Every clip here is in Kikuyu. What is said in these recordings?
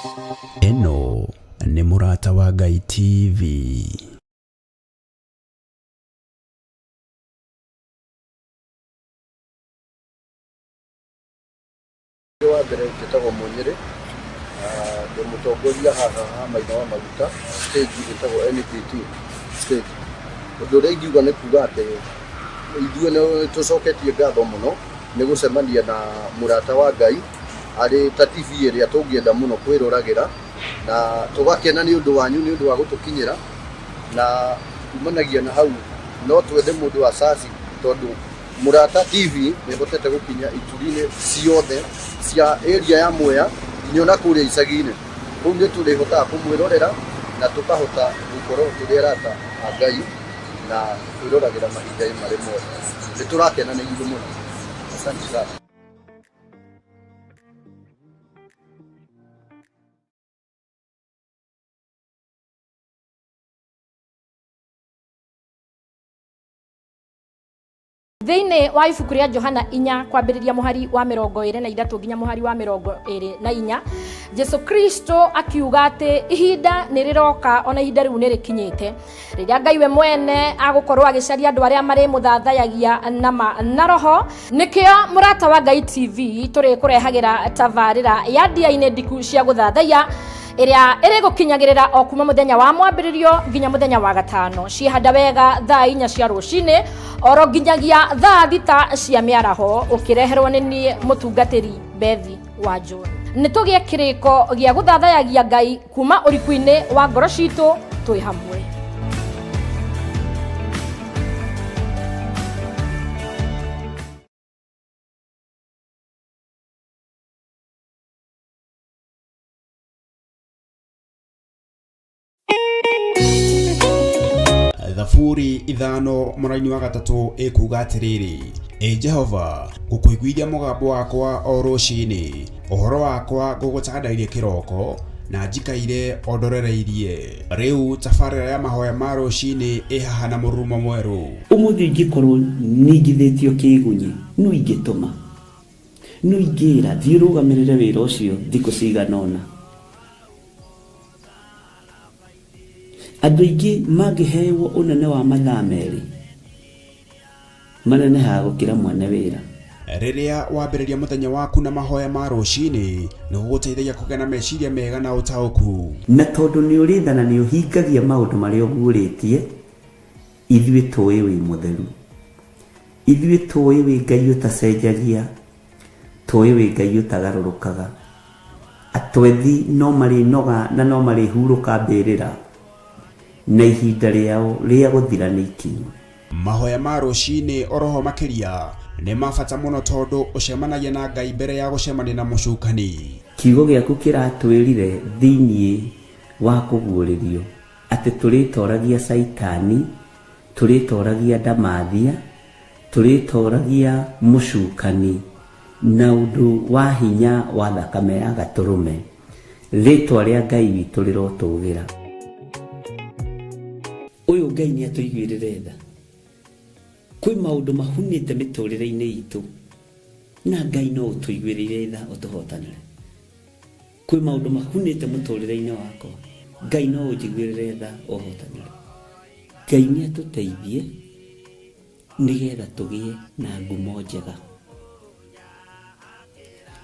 Ĩno nĩ Mũrata wa Ngai TV. Wa mbere njĩtagwo Mũnyĩrĩ, ndĩ mũtongoria haha ha Maina wa Maguta, stage ĩtagwo NPT stage. Ũndũ ũrĩa ingiuga nĩ kuga atĩ ithuĩ nĩ tũcoketie ngatho mũno nĩ gũcemania na mũrata wa Ngai arĩ ta TV ĩrĩa tũngĩenda mũno kwĩroragĩra, na tũgakena nĩ ũndũ wanyu nĩ ũndũ wa gũtũkinyĩra, na kumanagia na hau no twende mũndũ wa search tondũ Mũrata TV nĩ ĩhotete gũkinya ituri-inĩ ciothe cia area ya Mwea nginya ona kũrĩa icagi-inĩ. Kũu nĩ tũrĩhotaga kũmwĩrorera na tũkahota gũkorwo tũrĩ arata a Ngai na kwĩroragĩra mahinda marĩ mothe. Nĩ tũrakena nĩ inyuĩ mũno. Asante sana. Thĩinĩ wa ibuku rĩa Johana inya kwambĩrĩria mũhari wa 23 nginya mũhari wa 24, Jesu Kristo akiuga atĩ ihinda nĩ rĩroka ona ihinda rĩu nĩ rĩkinyĩte rĩrĩa Ngai we mwene agũkorwo agĩcaria andũ arĩa marĩmũthathayagia na ma na roho. Nĩkĩo Mũrata wa Ngai TV tũrĩkũrehagĩra tabarĩra ya ndia-inĩ ndiku cia gũthathaiya ĩrĩa ĩrĩgũkinyagĩrĩra o kuma mũthenya wa mwambĩrĩrio nginya mũthenya wa gatano, ciĩhanda wega thaa 4 cia rũcinĩ oro nginyagia thaa 6 cia mĩaraho, ũkĩreherwo nĩ niĩ mũtungatĩri Bethi wa John. Nĩ tũgĩe kĩrĩko gĩa gũthathayagia Ngai kuma ũriku-inĩ wa ngoro citũ twĩ hamwe. Thaburi 5:3 ĩkuuga atĩrĩrĩ, Ĩ Jehova, ngũkũiguithia mũgambo wakwa o rũcinĩ, ũhoro wakwa ngũgũtandairie kĩroko, na njikaire o ndorereirie. Rĩu tabarĩra ya mahoya ma rũcinĩ ĩ haha na mũrurumo mwerũ. Ũmũthĩ ingĩkorwo ningithĩtio kĩĩgunyĩ, nũ ingĩtũma? Nũ ingĩĩra, 'Thiĩ ũrũgamĩrĩre wĩra ũcio thikũ cigana ũna'? Andũ aingĩ mangĩheeo ũnene wa mathaa merĩ, manenehaga gũkĩra mwene wĩra. Rĩrĩa wambĩrĩria mũthenya waku na mahoya ma rũcinĩ, nĩ gũgũteithagia kũgĩa na meciria mega na ũtaũku. Na tondũ nĩ ũrĩ tha na nĩ ũhingagia maũndũ marĩa ũguũrĩtie, ithuĩ tũũĩ wĩ mũtheru. Ithuĩ tũũĩ wĩ Ngai ũtacenjagia, tũũĩ wĩ Ngai ũtagarũrũkaga. Atwethi no marĩnoga na no marĩhurũka mbĩrĩra, na ihinda rĩao rĩa gũthira nĩ ikinyu. Mahoya ma rũcinĩ oroho makĩria nĩ ma bata mũno tondũ ũcemanagia na Ngai mbere ya gũcemania na mũcukani. Kiugo gĩaku kĩratwĩrire thĩinĩ wa kũguũrĩrio atĩ tũrĩtoragia Caitani, tũrĩtoragia ndamathia, tũrĩtoragia mũcukani na ũndũ wa hinya wa thakame ya Gatũrũme. Rĩtwa rĩa Ngai witũ rĩrotũgĩra. Ũyũ Ngai nĩ atũiguĩrĩre tha. Kwĩ maũndũ mahunĩte mĩtũrĩre-inĩ itũ na Ngai no ũtũiguĩrĩire tha ũtũhotanĩre. Kwĩ maũndũ mahunĩte mũtũrĩre-inĩ wakwa, Ngai no ũnjiguĩrĩre tha ũhotanĩre. Ngai nĩ atũteithie nĩgetha tũgĩe na ngumo njega.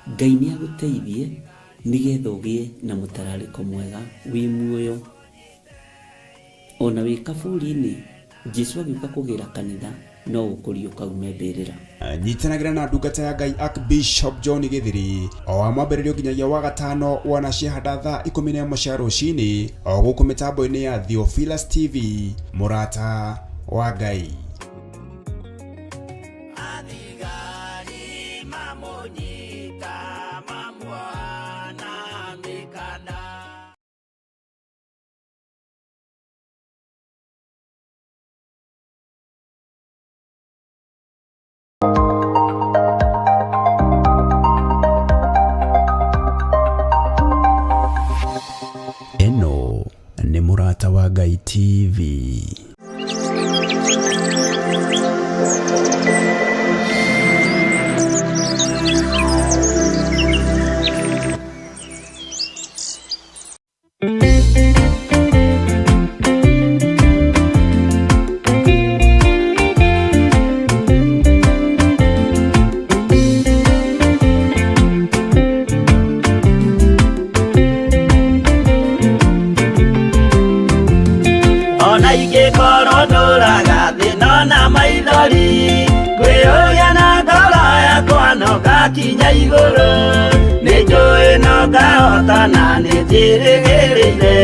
Ngai nĩ agũteithie nĩgetha ũgĩe na mũtararĩko mwega wĩ muoyo. Ona wĩ kaburi-inĩ, Jesu agĩũka kũgĩra kanitha no ũkũriũka ume mbĩrĩra. Nyitanagĩra na ndungata ya Ngai Archbishop John Gĩthiri o wa mwambĩrĩrio nginyagia wa gatano wona ciahanda thaa 11 cia rũcinĩ o gũkũ mĩtambo-inĩ ya Theophilus TV, mũrata wa Ngai. Ĩno nĩ Mũrata wa Ngai TV. Ngakinya igũrũ nĩ njũĩ no ngahotana nĩ njĩrĩgĩrĩire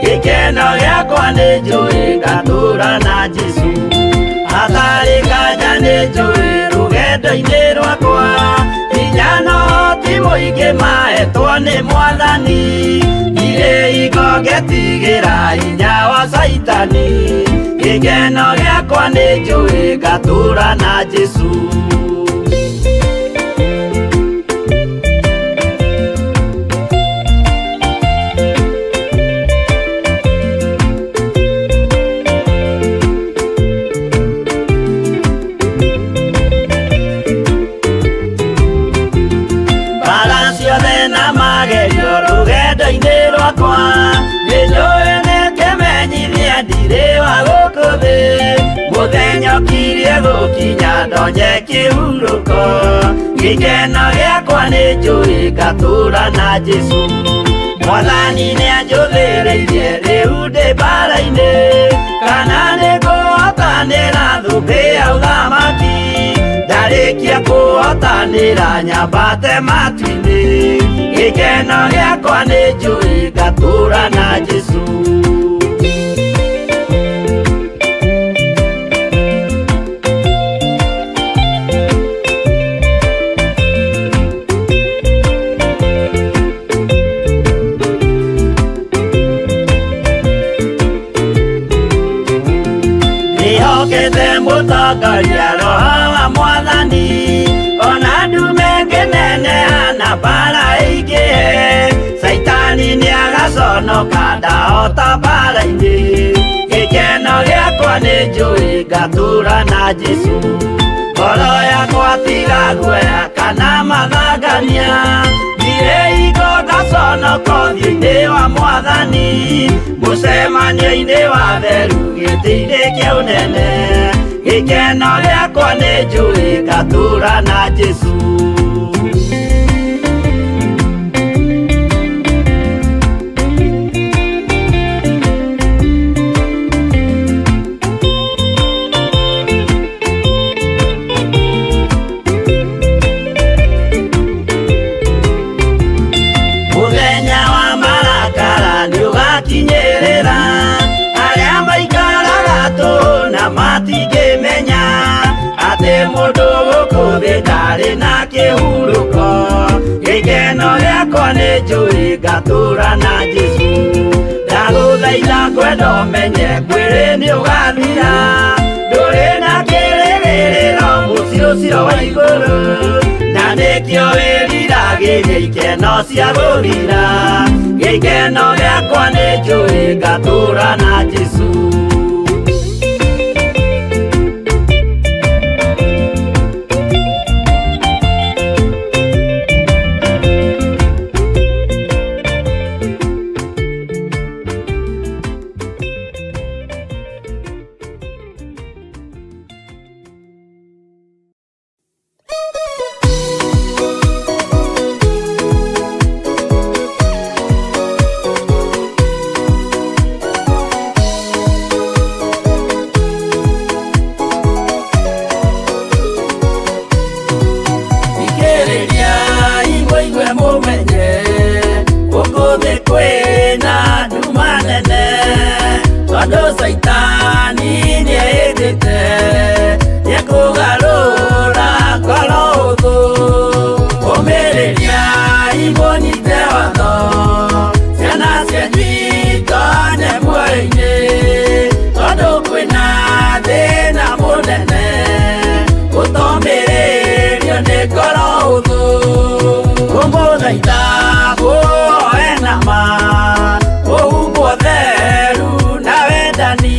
gĩkeno gĩakwa nĩ njũĩ ngatũra na Jesũ hatarĩ nganja nĩ njũĩ rũgendo-inĩ rwakwa hinya no ti mũingĩ mahetwo nĩ mwathani ndirĩ hingo ngetigĩra hinya wa Caitani gĩkeno gĩakwa nĩ njũĩ ngatũra na Jesũ. Bara ciothe na magerio rũgendo-inĩ rwakwa nĩ njũĩ nĩ kĩmenyithia ndirĩ wa gũkũ thĩ mũthenya ũkirie gũkinya ndonye kĩhurũko gĩkeno gĩakwa nĩ njũĩ ngatũra na Jesũ mwathani nĩanjũthĩrĩirie rĩu ndĩ mbara-inĩ kana nĩngũhotanĩra thũmbĩ ya ũthamaki ndarĩkia kũhotanĩra nyambate matu-inĩ gĩkeno gĩakwa nĩ njũĩ ngatũra na Jesũ. Ndĩhokete mũtongoria roho wa mwathani ona ndume ngĩneneha na mbara ĩingĩhe Caitani nĩagaconoka ndahota mbara-inĩ gĩkeno gĩakwa nĩ njũĩ ngatũra na Jesũ ngoro yakwa tiga guoya kana mathangania ndirĩ hingo ngaconoka ũthiũ-inĩ wa mwathani mũcemanio-inĩ wa theru gĩtĩ-inĩ kĩa ũnene gĩkeno gĩakwa nĩ njũĩ ngatũra na Jesũ. Mũthenya wa marakara nĩũgakinyĩrĩra arĩa maikaraga tũhũ na matingĩmenya atĩ mũndũ gũkũ thĩ ndarĩ na kĩhurũko gĩkeno gĩakwa nĩ njũĩ ngatũra na Jesũ ndagũthaitha ngwenda ũmenye mwĩrĩ nĩũgathira ndũrĩ na kĩrĩgĩrĩro mũciĩ ũcio wa igũrũ na nĩkĩo wĩriragĩria ikeno cia gũthira gĩkeno gĩakwa nĩ njũĩ ngatũra na Jesũ. Thikĩrĩria mũigue mũmenye gũkũ thĩ kwĩna nduma nene tondũ Caitani nĩehĩtĩte nĩekũgarũra ngoro ũthũ ũmĩrĩria mũnyite watho ciana cianyu itonye muoyo-inĩ tondũ kwĩna thĩna mũnene gũtomĩrĩrio nĩ ngoro ũthũ kũmũthaitha mũhoe na ma mũhumbwo theru na wendani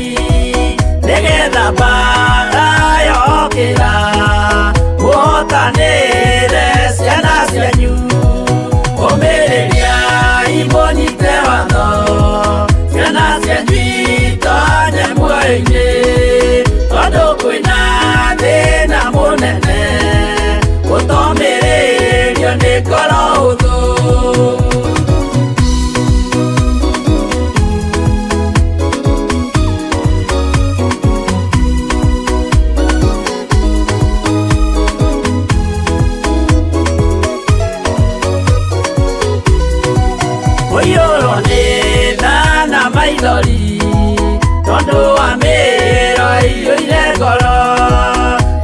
Tondũ wa mĩĩro ĩiyũire ngoro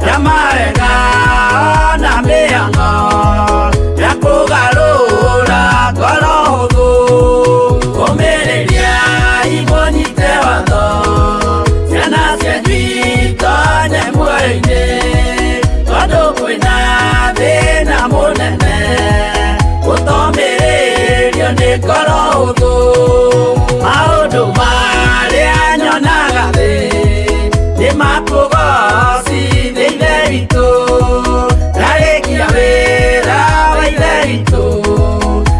ya mawega na mĩhang'o ya kũgarũra ngoro hũthũ. Ũmĩrĩria imũnyite watho, ciana cianyu itonye muoyo-inĩ, tondũ kwĩna thĩna mũnene gũtomĩrĩrio nĩ ngoro hũthũ. Maũndũ marĩa nyonaga thĩ nĩ makũgocithia Ithe witũ, ndarĩkia wĩra wa Ithe witũ,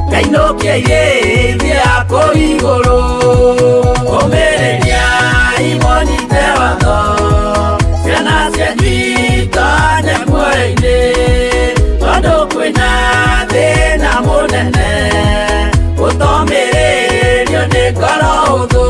ngainũkia irĩithia kũu igũrũ. Ũmĩrĩria imũnyite watho, ciana cianyu itonye muoyo-inĩ, tondũ kwĩna thĩna mũnene gũtomĩrĩrio nĩ ngoro hũthũ.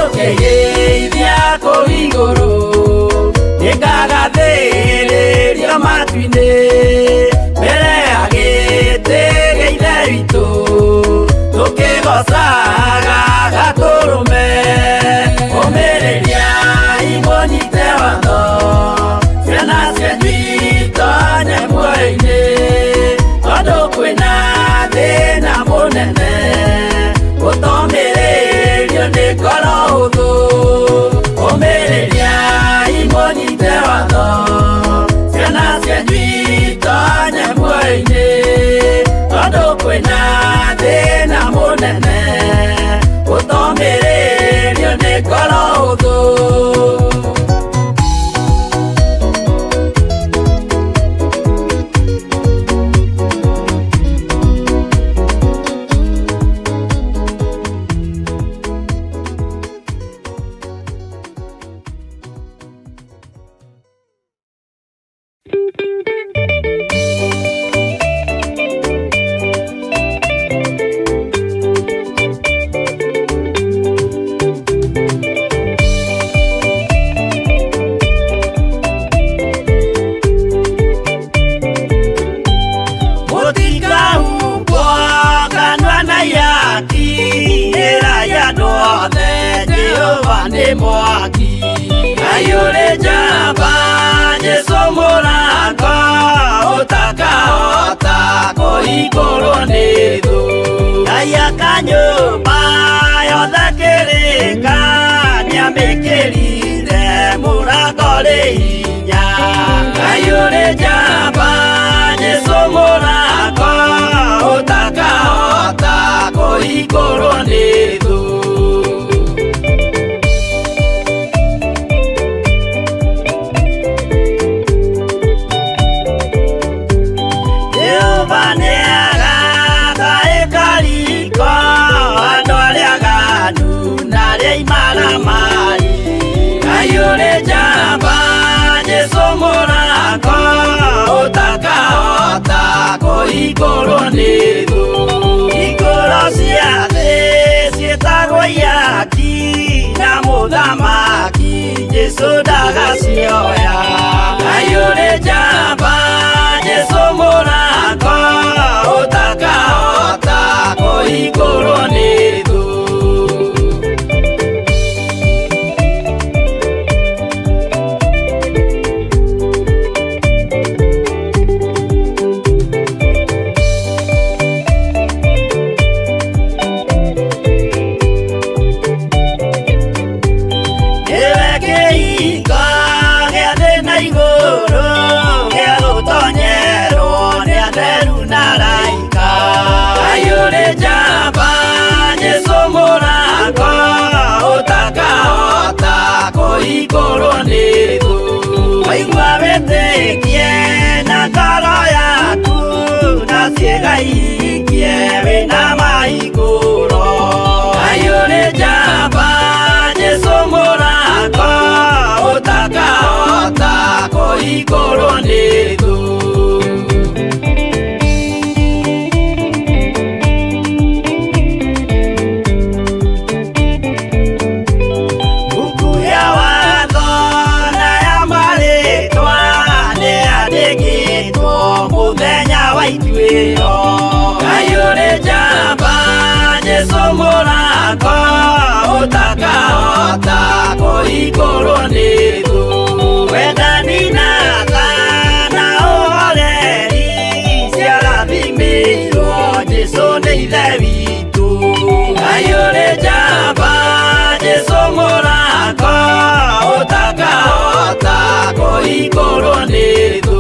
Ngainũkĩrĩithia kũu igũrũ, nĩngagathĩrĩrio matu-inĩ, mbere ya gĩtĩ gĩa Ithe witũ, tũkĩgocaga Gatũrũme. Ũmĩrĩria imũnyite watho, ciana cianyu itonye muoyo-inĩ, tondũ kwĩna thĩna mũnene gũtomĩrĩrio nĩ ngoro hũthũ. Ũmĩrĩria imũnyite watho, ciana cianyu itonye muoyo-inĩ, tondũ kwĩna thĩna mũnene gũtomĩrĩrio nĩ ngoro hũthũ. Mũtikahumbwo kanua na ihaki, ĩrai andũ othe Jehova nĩ mwaki. Ngai ũrĩ njamba, Jesũ mũrango, ũtakahota kũhingũrwo nĩ thũ. Ngai aka nyũmba yothe kĩrĩka, nĩamĩkĩrire mũrango rĩ hinya. Ngai ũrĩ njamba, Jesũ mũrango, ũtakahota kũhingũrwo nĩ thũ. Jehova nĩagaka ĩkariko, andũ arĩa aganu na arĩa imaramari. Ngai ũrĩ njamba, Jesũ mũrango, ũtakahota kũhingũrwo nĩ thũ. Hingũro cia thĩ ciĩtagwo ihaki, na mũthamaki Jesũ ndagacioya. Ngai ũrĩ njamba, Jesũ mũrango, ũtakahota kũhingũrwo nĩ thũ. Nĩwe kĩhingo gĩa thĩ na igũrũ, gĩa gũtonyerwo nĩ atheru na araika. Ngai ũrĩ njamba, Jesũ mũrango, ũtakahota kũhingũrwo nĩ thũ. Waigua wĩtĩkie na ngoro yaku, na ciĩga ihingie wĩna mahingũro. Ngai ũrĩ njamba, Jesũ mũrango, ũtakahota kũhingũrwo nĩ thũ. witũ. Ngai ũrĩ njamba, Jesũ mũraka, ũtakahota kũhingũrwo nĩ thũ.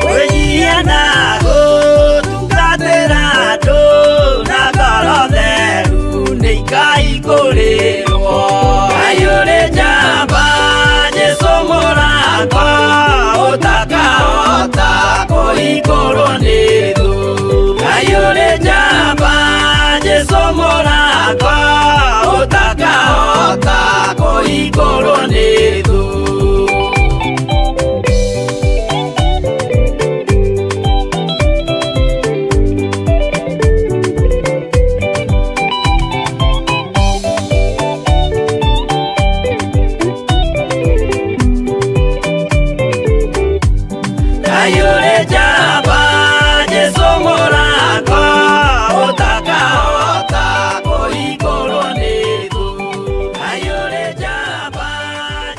Kwĩnyihia na gũtungatĩra andũ na ngoro theru nĩ ikaihingũrĩrwo. Ngai ũrĩ njamba, Jesũ mũraka, ũtakahota kũhingũrwo nĩ thũ. Ngai ũrĩ njamba, Jesũ mũraka, ũtakahota kũhingũrwo nĩ thũ. Ngai ũrĩ njamba, Jesũ mũraka, ũtakahota kũhingũrwo nĩ thũ. Ngai ũrĩ njamba,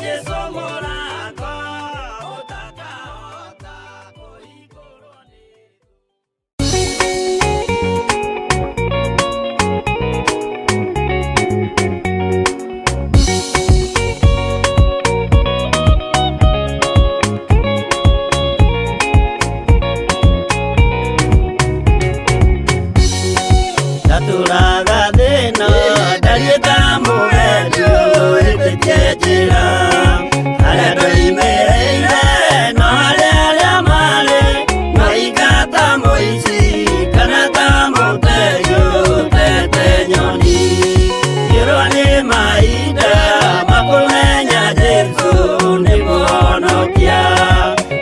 Jesũ mũraka, ũtakahota kũhingũrwo nĩ thũ. Ndatũraga thĩna ndariĩ ta mũgendi ũhĩtĩtie njĩra harĩa ndoimĩrĩire no harĩa arĩa marĩ maringa ta mũici kana ta mũtegi ũtete nyoni ngĩrwo nĩ mahinda makũmenya Jesũ nĩ mũhonokia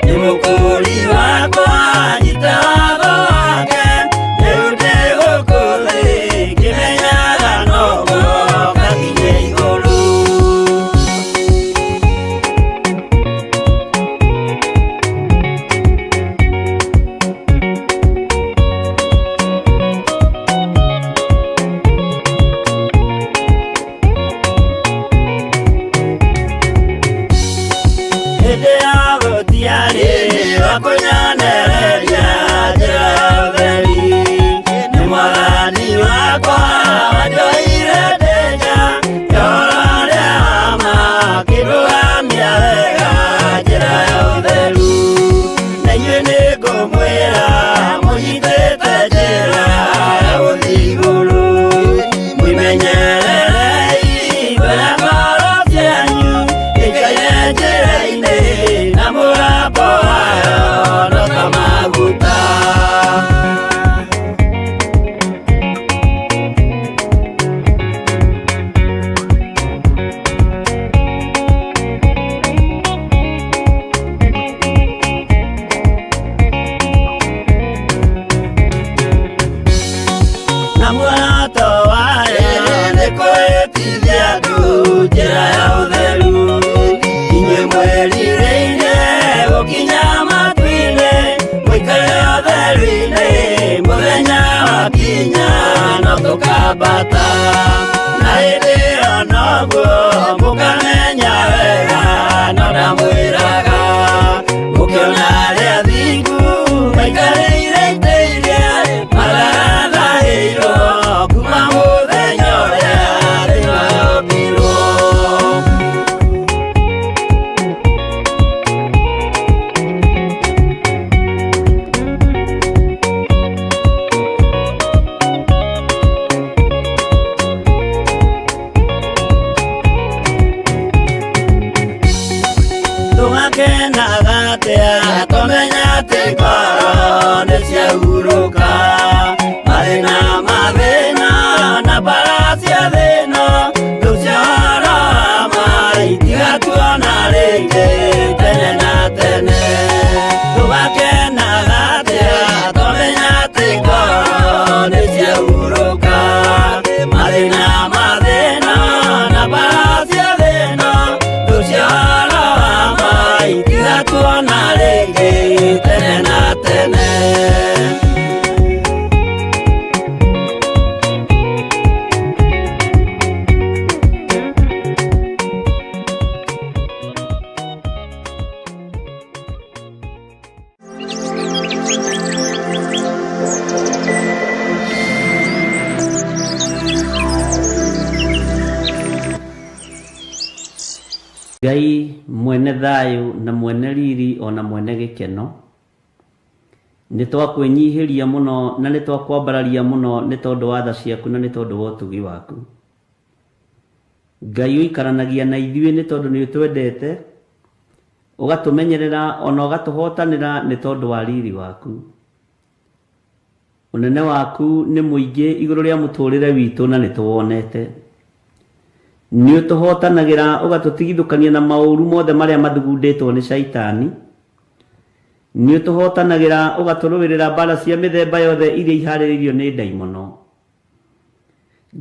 nĩ mũkũri wakwa nyita watho wake rĩu ndĩ gũkũ thĩ ngĩmenyaga noguo ngakinye igũrũ. Hĩndĩ ya gũtiarĩ wa kũnyonereria njĩra ya ũtheri nĩ mwathani wakwa wanjoire ndĩnja ndora rĩa ma kĩndũgamia wega njĩra ya ũtheru na inyuĩ nĩngũmwĩra mũnyitĩte njĩra ya gũthiĩ igũrũ mwĩmenyererei ngoro ngoro cianyu ikaire njĩra-inĩ na mũgambo wayo no ta maguta. Na muoroto wayo nĩ kwĩtithia andũ njĩra ya ũtheru inyuĩ mwĩrirĩirie gũkinya matu-inĩ mũikare ũtheru-inĩ mũthenya wakinya no tũkambata na hĩndĩ ĩyo noguo mũkamenya wega no ndamwĩraga mũkĩona arĩa athingu maikarĩire itĩ iria matarathahĩirwo kuma mũthenya ũrĩa thĩ yombirwo. na mwene riri o na mwene gĩkeno, nĩ twakwĩnyihĩria mũno na nĩ twakwambararia mũno nĩ tondũ wa tha ciaku na nĩ tondũ wa ũtugi waku. Ngai ũikaranagia na ithuĩ nĩ tondũ nĩ ũtwendete, ũgatũmenyerera ona ũgatũhotanĩra nĩ tondũ wa riri waku. Ũnene waku nĩ mũingĩ igũrũ rĩa mũtũrĩre witũ na nĩ tũwonete. Nĩ ũtũhotanagĩra ũgatũtigithũkania na maũru mothe marĩa mathugundĩtwo nĩ caitani. Nĩ ũtũhotanagĩra ũgatũrũĩrĩra mbara cia mĩthemba yothe iria iharĩrĩirio nĩ ndaimono.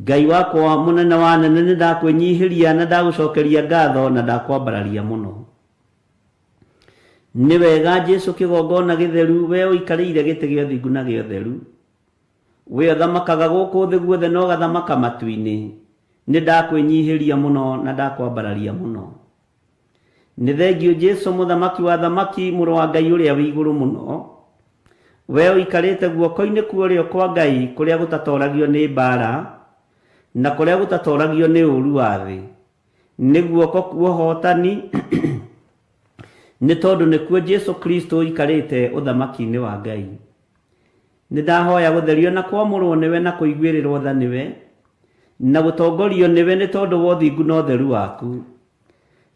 Ngai wakwa mũnene wa nene, nĩ ndakwĩnyihĩria na ndagũcokeria ngatho na ndakwambararia mũno. Nĩ wega Jesu kĩgongona gĩtheru, we ũikarĩire gĩtĩ gĩa ũthingu na gĩa ũtheru. We ũthamakaga gũkũ thĩ guothe na ũgathamaka matu-inĩ. Nĩ ndakwĩnyihĩria mũno na ndakwambararia mũno. Nĩ thengiũ Jesu mũthamaki wa thamaki, mũrũ wa Ngai ũrĩa wĩ igũrũ mũno. We ũikarĩte guoko-inĩ kwa ũrĩo kwa Ngai kũrĩa gũtatoragio nĩ mbara na kũrĩa gũtatoragio nĩ ũũru wa thĩ. Nĩ guoko kwa ũhotani nĩ tondũ nĩkuo Jesu Kristo ũikarĩte ũthamaki-inĩ wa Ngai. Nĩ ndahoya gũtherio na kwamũrwo nĩwe na kũiguĩrĩrwo tha nĩwe na gũtongorio nĩwe nĩ tondũ wa ũthingu na ũtheru waku.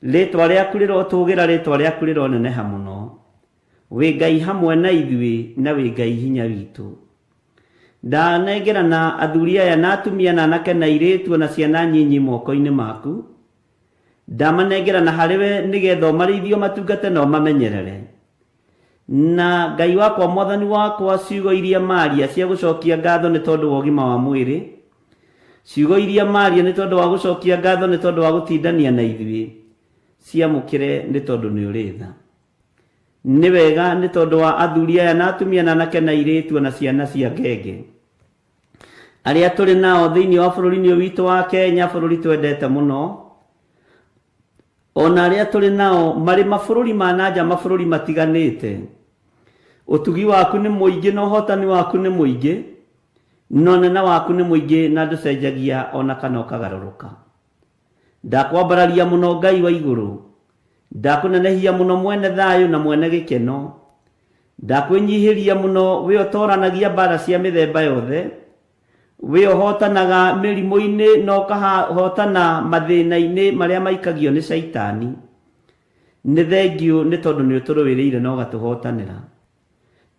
Rĩtwa rĩaku rĩrotũgĩra, rĩtwa rĩaku rĩroneneha mũno. Wĩ Ngai hamwe na ithuĩ na wĩ Ngai hinya witũ. Ndanengerana athuri aya na atumia na anake na airĩtu ona ciana nyinyi moko-inĩ maku. Ndamanengerana harĩ we nĩgetha ũmarĩithie, ũmatungate na ũmamenyerere. Na Ngai wakwa, Mwathani wakwa, ciugo iria maria cia gũcokia ngatho nĩ tondũ wa ũgima wa mwĩrĩ, ciugo iria maria nĩ tondũ wa gũcokia ngatho nĩ tondũ wa gũtindania na ithuĩ, ciamũkĩre nĩ tondũ nĩ ũrĩ tha. Nĩ wega nĩ tondũ wa athuri aya na atumia na anake na airĩtu ona ciana cia ngenge arĩa tũrĩ nao thĩinĩ wa bũrũri-inĩ ũyũ witũ wa Kenya, bũrũri twendete mũno, ona arĩa tũrĩ nao marĩ mabũrũri ma na nja, mabũrũri matiganĩte. Ũtugi waku nĩ mũingĩ na ũhotani waku nĩ mũingĩ na ũnene waku nĩ mũingĩ na ndũcenjagia ona kana ũkagarũrũka. Ndakwambararia mũno Ngai wa igũrũ, ndakũnenehia mũno mwene thayũ na mwene gĩkeno. Ndakwĩnyihĩria mũno we ũtoranagia mbara cia mĩthemba yothe, we ũhotanaga mĩrimũ-inĩ na ũkahotana mathĩna-inĩ marĩa maikagio nĩ caitani. Nĩ thengiũ nĩ tondũ nĩ ũtũrũĩrĩire na ũgatũhotanĩra.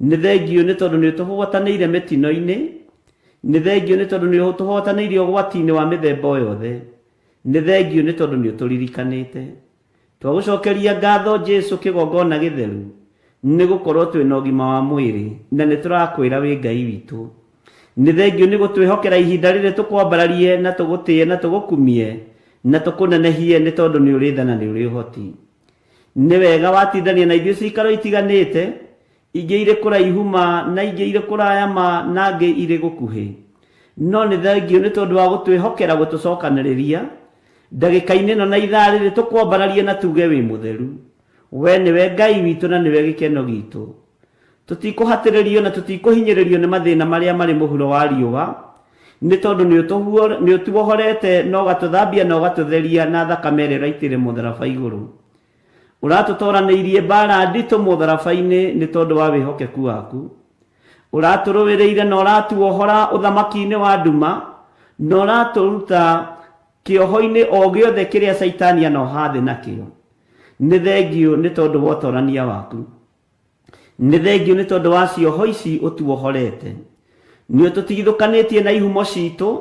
Nĩ thengiũ nĩ tondũ nĩ ũtũhotanĩire mĩtino-inĩ. Nĩ thengiũ nĩ tondũ nĩ ũtũhotanĩire ũgwati-inĩ wa mĩthemba o yothe. Nĩ thengiũ nĩ tondũ nĩ ũtũririkanĩte. Twagũcokeria ngatho Jesu kĩgongona gĩtheru, nĩ gũkorwo twĩna ũgima wa mwĩrĩ na nĩ tũrakwĩra wĩ Ngai witũ. Nĩ thengiũ nĩ gũtwĩhokera ihinda rĩrĩ tũkwambararie na tũgũtĩe na tũgũkumie na tũkũnenehie nĩ tondũ nĩ ũrĩ tha na nĩ ũrĩ ũhoti. Nĩ wega watindania na ithuĩ cikaro itiganĩte, ingĩ irĩ kũraihu ma na ingĩ irĩ kũraya ma na angĩ irĩ gũkuhĩ. No nĩ thengiũ nĩ tondũ wa gũtwĩhokera gũtũcokanĩrĩria ndagĩka-inĩ ĩno na ithaa rĩrĩ tũkwambararie na tuge wĩ mũtheru. We nĩwe Ngai witũ na nĩwe gĩkeno gitũ. Tũtikũhatĩrĩrio na tũtikũhinyĩrĩrio nĩ mathĩna marĩa marĩ mũhuro wa riũa, nĩ tondũ nĩ ũtuohorete na ũgatũthambia na ũgatũtheria na thakame ĩrĩa ũraitĩire mũtharaba igũrũ. Ũratũtoranĩirie mbara nditũ mũtharaba-inĩ nĩ tondũ wa wĩhokeku waku. Ũratũrũĩrĩire na ũratuohora ũthamaki-inĩ wa nduma na ũratũruta kĩoho-inĩ o gĩothe kĩrĩa caitani anoha thĩ nakĩo. Nĩ thengiũ nĩ tondũ wa ũtorania waku. Nĩ thengiũ nĩ tondũ wa cioho ici ũtuohorete. Nĩ ũtũtigithũkanĩtie na ihumo citũ,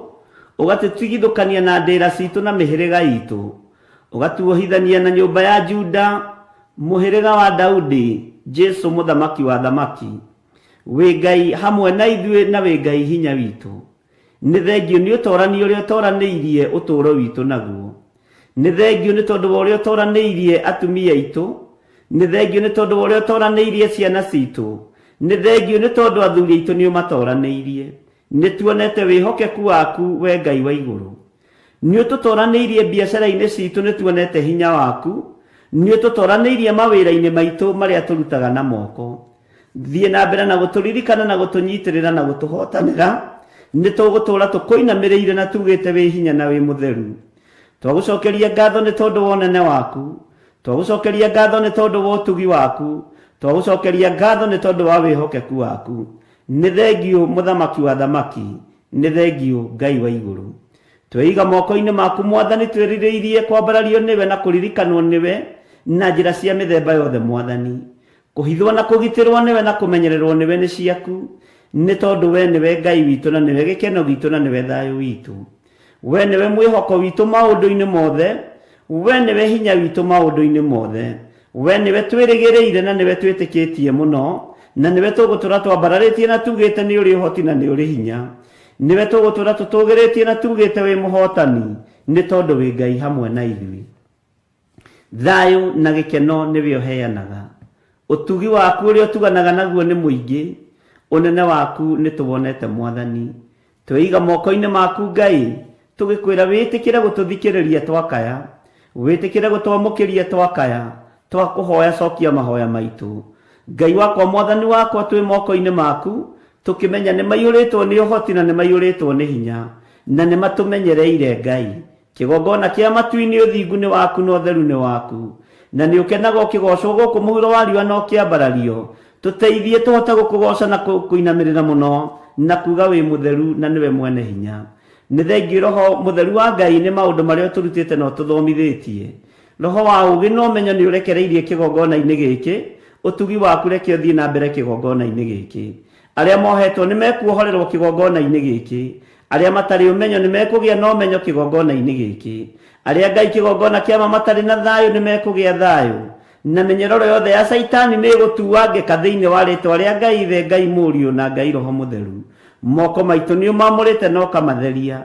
ũgatũtigithũkania na ndĩra citũ na mĩhĩrĩga itũ, ũgatuohithania na nyũmba ya Juda, mũhĩrĩga wa Daudi, Jesu mũthamaki wa thamaki. Wĩ Ngai hamwe na ithuĩ na wĩ Ngai hinya witũ. Nĩ thengiũ nĩ ũtorani ũrĩa ũtoranĩirie ũtũũro witũ naguo. Nĩ thengiũ nĩ tondũ wa ũrĩa ũtoranĩirie atumia aitũ. Nĩ thengiũ nĩ tondũ wa ũrĩa ũtoranĩirie ciana citũ. Nĩ thengiũ nĩ tondũ athuri aitũ nĩ ũmatoranĩirie. Nĩ tuonete wĩhokeku waku we Ngai wa igũrũ. Nĩ ũtũtoranĩirie biacara-inĩ citũ, nĩ tuonete hinya waku. Nĩ ũtũtoranĩirie mawĩra-inĩ maitũ marĩa tũrutaga na moko. Thiĩ na mbere na gũtũririkana na gũtũnyitĩrĩra na gũtũhotanĩra. Nĩ tũgũtũũra tũkũinamĩrĩire na tugĩte wĩ hinya na wĩ mũtheru. Twagũcokeria ngatho nĩ tondũ wa ũnene waku. Twagũcokeria ngatho nĩ tondũ wa ũtugi waku, twagũcokeria ngatho nĩ tondũ wa wĩhokeku waku. Nĩ thengiũ mũthamaki wa thamaki, nĩ thengiũ Ngai wa igũrũ. Tweiga moko-inĩ maku Mwathani, twĩrirĩirie kwambarario nĩwe na kũririkanwo nĩwe na njĩra cia mĩthemba yothe Mwathani. Kũhithwo na kũgitĩrwo nĩwe na kũmenyererwo nĩwe nĩ ciaku, nĩ tondũ we nĩwe Ngai witũ na nĩwe gĩkeno gitũ na nĩwe thayũ witũ. We nĩwe mwĩhoko witũ maũndũ-inĩ mothe, we nĩwe hinya witũ maũndũ-inĩ mothe. We nĩwe twĩrĩgĩrĩire na nĩwe twĩtĩkĩtie mũno, na nĩwe tũgũtũra twambararĩtie na tugĩte nĩ ũrĩ ũhoti na nĩ ũrĩ hinya. Nĩwe tũgũtũra tũtũgĩrĩtie na tugĩte wĩ mũhotani, nĩ tondũ wĩ Ngai hamwe na ithuĩ. Thayũ na gĩkeno nĩwe ũheanaga. Ũtugi waku ũrĩa ũtuganaga naguo nĩ mũingĩ, ũnene waku nĩ tũwonete Mwathani. Tweiga moko-inĩ maku Ngai, tũgĩkwĩra wĩtĩkĩre gũtũthikĩrĩria twakaya, wĩtĩkĩre gũtwamũkĩria twakaya, twakũhoya cokia mahoya maitũ. Ngai wakwa Mwathani wakwa twĩ moko-inĩ maku, tũkĩmenya nĩ maiyũrĩtwo nĩ ũhoti na nĩ maiyũrĩtwo nĩ hinya, na nĩ matũmenyereire Ngai. Kĩgongona kĩa matu-inĩ ũthingu nĩ waku na ũtheru nĩ waku, na nĩ ũkenaga ũkĩgoocwo gũkũ mũhuro wa riũa na ũkĩambarario. Tũteithie tũhote gũkũgooca na kũinamĩrĩra mũno na kuga wĩ mũtheru na nĩwe mwene hinya. Nĩ thengiũ Roho Mũtheru wa Ngai nĩ maũndũ marĩa ũtũrutĩte na ũtũthomithĩtie. Roho wa ũũgĩ na ũmenyo nĩ ũrekereirie kĩgongona-inĩ gĩkĩ, ũtugi waku reke ũthiĩ na mbere kĩgongona-inĩ gĩkĩ. Arĩa mohetwo nĩ mekuohorerwo kĩgongona-inĩ gĩkĩ. Arĩa matarĩ ũmenyo nĩ mekũgĩa na ũmenyo kĩgongona-inĩ gĩkĩ. Arĩa Ngai kĩgongona kĩa ma matarĩ na thayũ nĩ mekũgĩa thayũ. Na mĩnyororo yothe ya Caitani nĩ ĩgũtuangĩka thĩinĩ wa rĩtwa rĩa Ngai Ithe, Ngai Mũriũ na Ngai Roho Mũtheru. Moko maitũ nĩ ũmamũrĩte na ũkamatheria.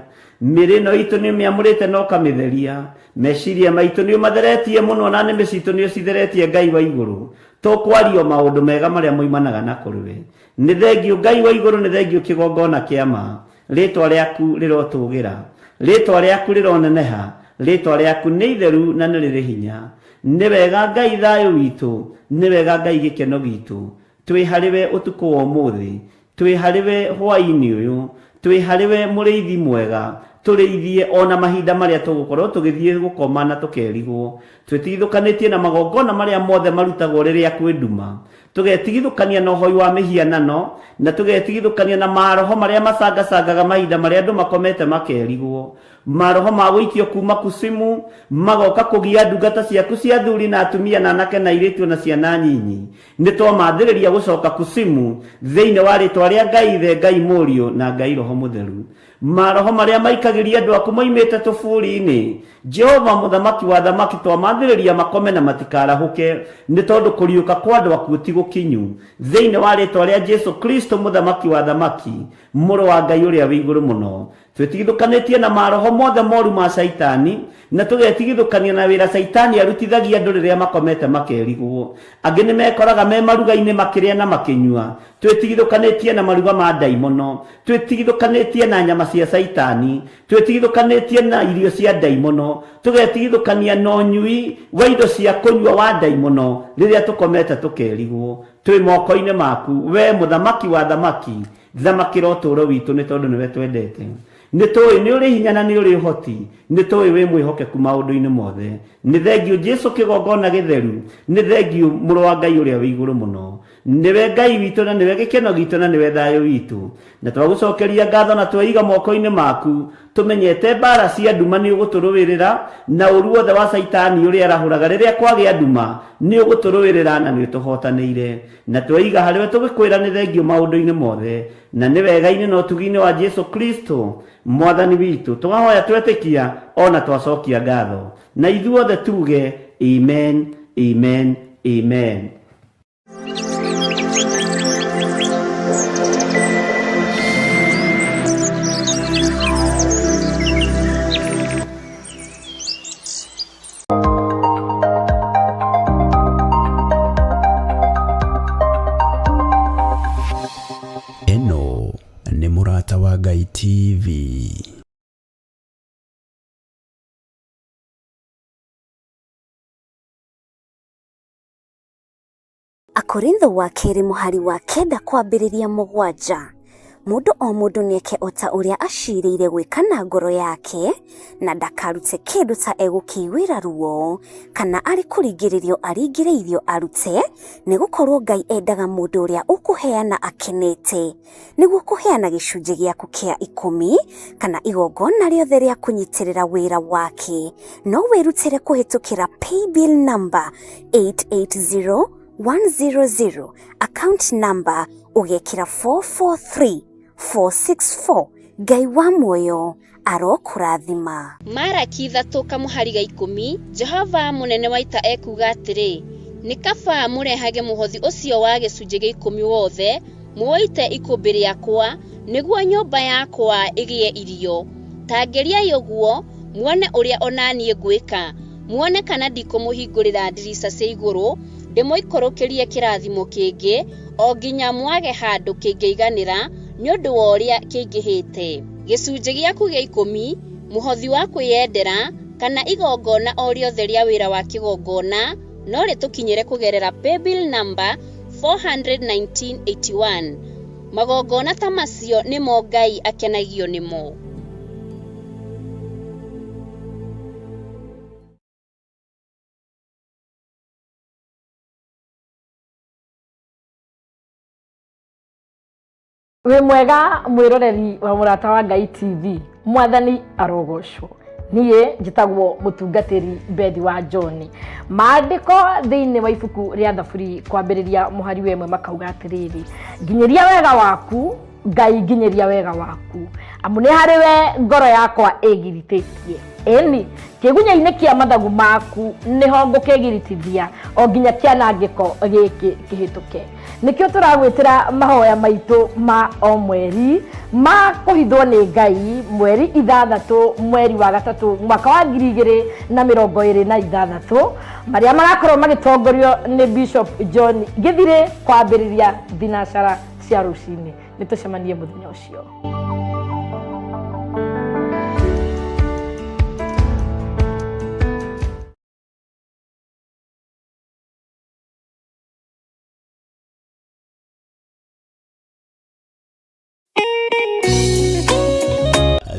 Mĩĩrĩ ĩno itũ nĩ ũmĩamũrĩte na ũkamĩtheria. Meciria maitũ nĩ ũmatheretie mũno na nĩmĩ citũ nĩ ũcitheretie Ngai wa igũrũ. Tũkwaria o maũndũ mega marĩa moimanaga na kũrĩ we. Nĩ thengiũ Ngai wa igũrũ, nĩ thengiũ kĩgongona kĩa ma. Rĩtwa rĩaku rĩrotũgĩra, rĩtwa rĩaku rĩroneneha, rĩtwa rĩaku nĩ itheru na nĩ rĩrĩ hinya. Nĩ wega Ngai thayũ witũ, nĩ wega Ngai gĩkeno gitũ. Twĩ harĩ we ũtukũ wa ũmũthĩ, twĩ harĩ we hwaĩ-inĩ ũyũ, twĩ harĩ we mũrĩithi mwega, tũrĩithie o na mahinda marĩa tũgũkorwo tũgĩthiĩ gũkoma na tũkerigwo. Twĩtigithũkanĩtie na magongona marĩa mothe marutagwo rĩrĩa kwĩ nduma. Tũgetigithũkania na ũhoi wa mĩhianano, na tũgetigithũkania na maroho marĩa macangacangaga mahinda marĩa andũ makomete makerigwo. Maroho ma gũikio kuma kusimu magoka kũgia ndungata ciaku cia athuri na atumia na anake na airĩtu na ciana nyinyi. Nĩ twamathĩrĩria gũcoka kusimu thĩinĩ wa rĩtwa rĩa Ngai Ithe, Ngai Mũriũ na Ngai Roho Mũtheru. Maroho marĩa maikagĩria andũ aku moimĩte tũburi-inĩ, Jehova mũthamaki wa thamaki, twamathĩrĩria makome na matikarahũke, nĩ tondũ kũriũka kwa andũ akuũ ti gũkinyu. Thĩinĩ wa rĩtwa rĩa Jesu Kristo mũthamaki wa thamaki, mũrũ wa Ngai ũrĩa wĩ igũrũ mũno, twĩtigithũkanĩtie na maroho mothe moru ma Caitani, na tũgetigithũkania na wĩra Caitani arutithagia andũ rĩrĩa makomete makerigwo. Angĩ nĩ mekoraga me maruga-inĩ makĩrĩa na makĩnyua. Twĩtigithũkanĩtie na maruga ma ndaimono, twĩtigithũkanĩtie na nyama cia Caitani, twĩtigithũkanĩtie na irio cia ndaimono, tũgetigithũkania na ũnyui wa indo cia kũnyua wa ndaimono rĩrĩa tũkomete tũkerigwo. Twĩ moko-inĩ maku, we mũthamaki wa thamaki, thamakĩra ũtũũro witũ nĩ tondũ nĩwe twendete. Nĩ tũĩ nĩ ũrĩ hinya na nĩ ũrĩ ũhoti, nĩ tũĩ wĩ mwĩhokeku maũndũ-inĩ mothe. Nĩ thengiũ Jesu kĩgongona gĩtheru, nĩ thengiũ mũrũ wa Ngai ũrĩa wĩ igũrũ mũno. Nĩwe Ngai witũ na nĩwe gĩkeno gitũ na nĩwe thayũ witũ. Na twagũcokeria ngatho na tweiga moko-inĩ maku, tũmenyete mbara cia nduma nĩ ũgũtũrũĩrĩra, na ũru wothe wa Caitani ũrĩa arahũraga rĩrĩa kwagĩa nduma nĩ ũgũtũrũĩrĩra na nĩ ũtũhotanĩire. Na tweiga harĩwe tũgĩkwĩra nĩ thengiũ maũndũ-inĩ mothe, na nĩ wega-inĩ na ũtugi-inĩ wa Jesu Kristo Mwathani witũ, twahoya twetĩkia ona twacokia ngatho. Na ithuothe tuge amen, amen, amen. Ĩno nĩ Mũrata wa Ngai TV. Akorintho wa kerĩ mũhari wa kenda kwambĩrĩria mũgwanja. Mũndũ o mũndũ nĩeke o ta ũrĩa aciirĩire gwĩka na ngoro yake, na ndakarute kĩndũ ta egũkĩiguĩra ruo, kana arĩ kũringĩrĩrio aringĩrĩirio arute, nĩ gũkorũo Ngai endaga mũndũ ũrĩa ũkũheana akenete. Nĩguo kũheana gĩcunjĩ gĩaku kĩa ikũmi, kana igongona rĩothe rĩa kũnyitĩrĩra wĩra wake, no wĩrutĩre kũhĩtũkĩra paybill number 880100, account number ũgekĩra 443464. Ngai wa muoyo arokũrathima. Maraki 3 kamũhari ga 10, Jehova mũnene wa ita ekuuga atĩrĩ, Nĩ kaba mũrehage mũhothi ũcio wa gĩcunjĩ gĩa ikũmi wothe, mũũite ikũmbĩ rĩakwa, nĩguo nyũmba yakwa ĩgĩe irio. Ta ngeriai ũguo, muone ũrĩa o na niĩ ngwĩka, muone kana ndikũmũhingũrĩra ndirica cia igũrũ, ndĩmũikũrũkĩrie kĩrathimo kĩngĩ, o nginya mwage handũ kĩngĩiganĩra nĩ ũndũ wa ũrĩa kĩingĩhĩte. Gĩcunjĩ gĩaku gĩa ikũmi, mũhothi wa kwĩyendera, kana igongona o rĩothe rĩa wĩra wa kĩgongona, no rĩtũkinyĩre kũgerera paybill number 41981. Magongona ta macio nĩmo Ngai akenagio nĩmo. Wĩ mwega mwĩroreri wa Mũrata wa Ngai TV, Mwathani arogocwo. Niĩ njĩtagwo mũtungatĩri Bethi wa John. Maandĩko thĩinĩ wa ibuku rĩa Thaburi kwambĩrĩria mũhari wa ĩmwe makauga atĩrĩrĩ, nginyĩria wega waku Ngai, nginyĩria wega waku, amu nĩ harĩ we ngoro yakwa ĩgiritĩtie. Ĩni, kĩgunya-inĩ kĩa mathagu maku nĩho ngũkĩgiritithia o nginya kĩanangĩko gĩkĩ kĩhĩtũke. Nĩkĩo tũragwĩtĩra mahoya maitũ ma o mweri ma kũhithwo nĩ Ngai, mweri 6 mweri wa gatatũ mwaka wa 2026, marĩa magakorwo magĩtongorio nĩ Bishop John Gĩthirĩ kwambĩrĩria thinacara cia rũcinĩ. Nĩ tũcemanie mũthenya ũcio.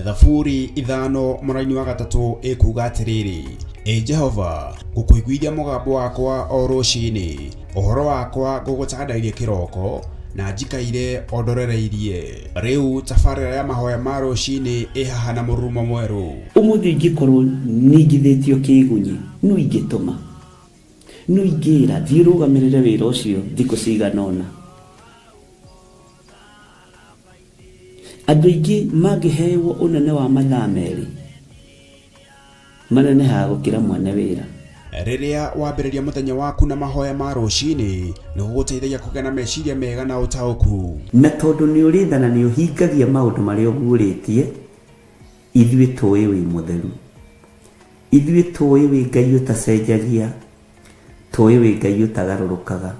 Thaburi 5 mũraini wa 3 ĩkuga atĩrĩrĩ, Ĩ Jehova, ngũkũiguithia mũgambo wakwa o rũcinĩ, ũhoro wakwa ngũgũtandairie kĩroko, na njikaire o ndorereirie. Rĩu tabarĩra ya mahoya ma rũcinĩ ĩ haha na mũrurumo mwerũ. Ũmũthĩ ingĩkorwo ningithĩtio kĩgunyi, nũ ingĩtũma? Nũ ingĩra, thiĩ ũrũgamĩrĩre wĩra ũcio thikũ cigana ũna? Andũ aingĩ mangĩhewo ũnene wa mathaa merĩ, manenehaga gũkĩra mwene wĩra. Rĩrĩa wambĩrĩria mũthenya waku na mahoya ma rũcinĩ, nĩ gũgũteithagia kũgĩa na meciria mega na ũtaũku. Na tondũ nĩ ũrĩ tha na nĩ ũhingagia maũndũ marĩa ũguũrĩtie, ithuĩ tũĩ wĩ mũtheru. Ithuĩ tũĩ wĩ Ngai ũtacenjagia, tũĩ wĩ Ngai ũtagarũrũkaga.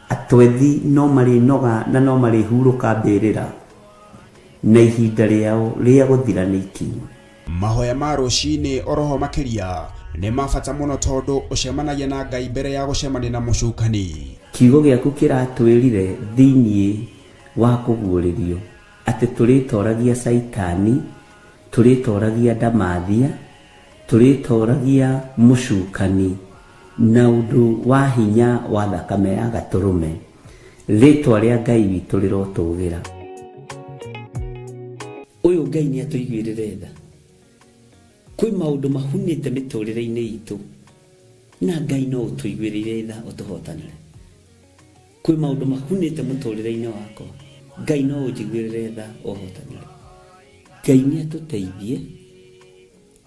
Atwethi no marĩnoga na no marĩhurũka mbĩrĩra, na ihinda rĩao rĩa gũthira nĩ ikinyu. Mahoya ma rũcinĩ oroho makĩria nĩ ma bata mũno tondũ ũcemanagia na Ngai mbere ya gũcemania na mũcukani. Kiugo gĩaku kĩratwĩrire thĩinĩ wa kũguũrĩrio atĩ tũrĩtoragia Caitani, tũrĩtoragia ndamathia, tũrĩtoragia mũcukani na ũndũ wa hinya wa thakame ya gatũrũme. Rĩtwa rĩa Ngai witũ rĩrotũgĩra. Ũyũ Ngai nĩ atũiguĩrĩre tha. Kwĩ maũndũ mahunĩte mĩtũrĩre-inĩ itũ na Ngai no ũtũiguĩrĩire tha ũtũhotanĩre. Kwĩ maũndũ mahunĩte mũtũrĩre-inĩ wakwa, Ngai no ũnjiguĩrĩre tha ũhotanĩre. Ngai nĩ atũteithie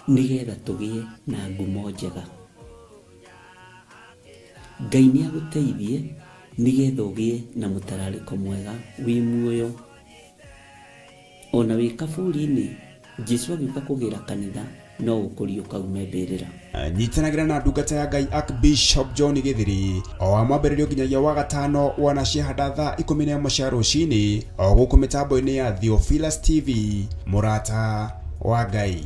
nĩgetha tũgĩe na ngumo njega. Ngai nĩ agũteithie nĩgetha ũgĩe na mũtararĩko mwega wĩ muoyo. Ona wĩ kaburi-inĩ, Jesu agĩũka kũgĩra kanitha no ũkũriũka ume mbĩrĩra. Nyitanagĩra na ndungata ya Ngai Archbishop John Gĩthiri o wa mwambĩrĩrio nginyagia wa gatano wana ciahanda thaa 11 cia rũcinĩ o gũkũ mĩtambo-inĩ ya Theophilus TV, mũrata wa Ngai.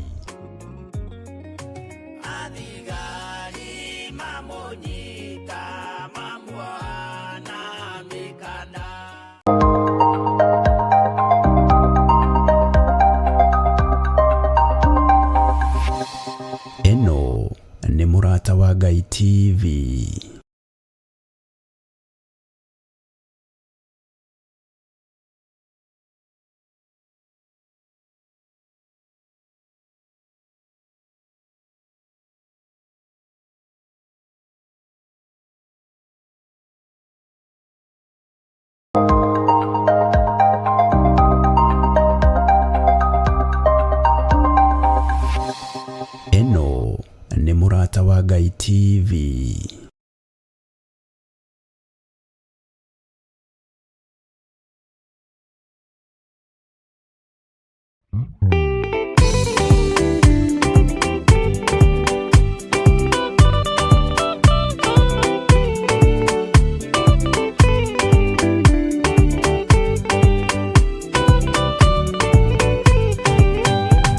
Athigari mamũnyita mamuoha na mĩkanda.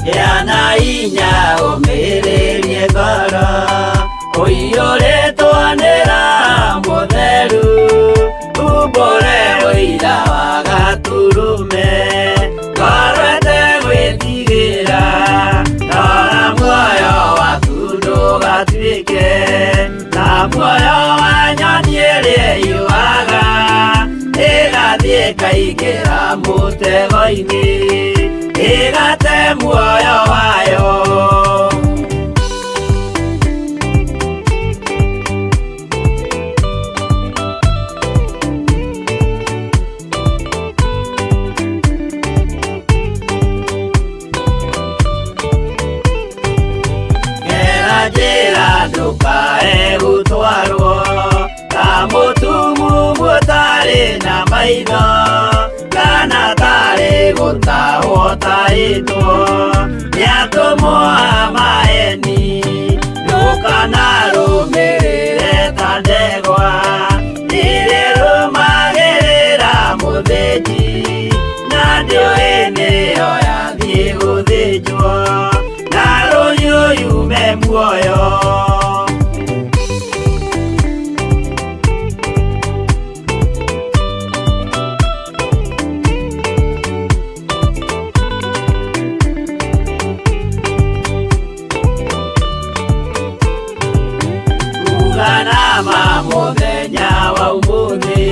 Gĩa na hinya ũmĩrĩrie ngoro ũiyũrĩtwo nĩ Roho Mũtheru umbũre ũira wa Gatũrũme ngoro ĩtegwĩtigĩra rora muoyo waku ndũgatuĩke ta muoyo wa nyoni ĩrĩa ĩũaga ĩgathiĩ ĩkaingĩra mũtego-inĩ ĩgate muoyo wayo. Gera njĩra ndũkae gũtwarwo ta mũtumumu ũtarĩ na maitho kana tarĩ gũtahwo tahĩtwo nĩ atũmwo a maeni ndũkanarũmĩrĩre ta ndegwa ĩrĩrũmagĩrĩra mũthĩnji na ndĩũĩ nĩyo yathiĩ gũthĩnjwo na rũhiũ yume muoyo. Uga na ma mũthenya wa ũmũthĩ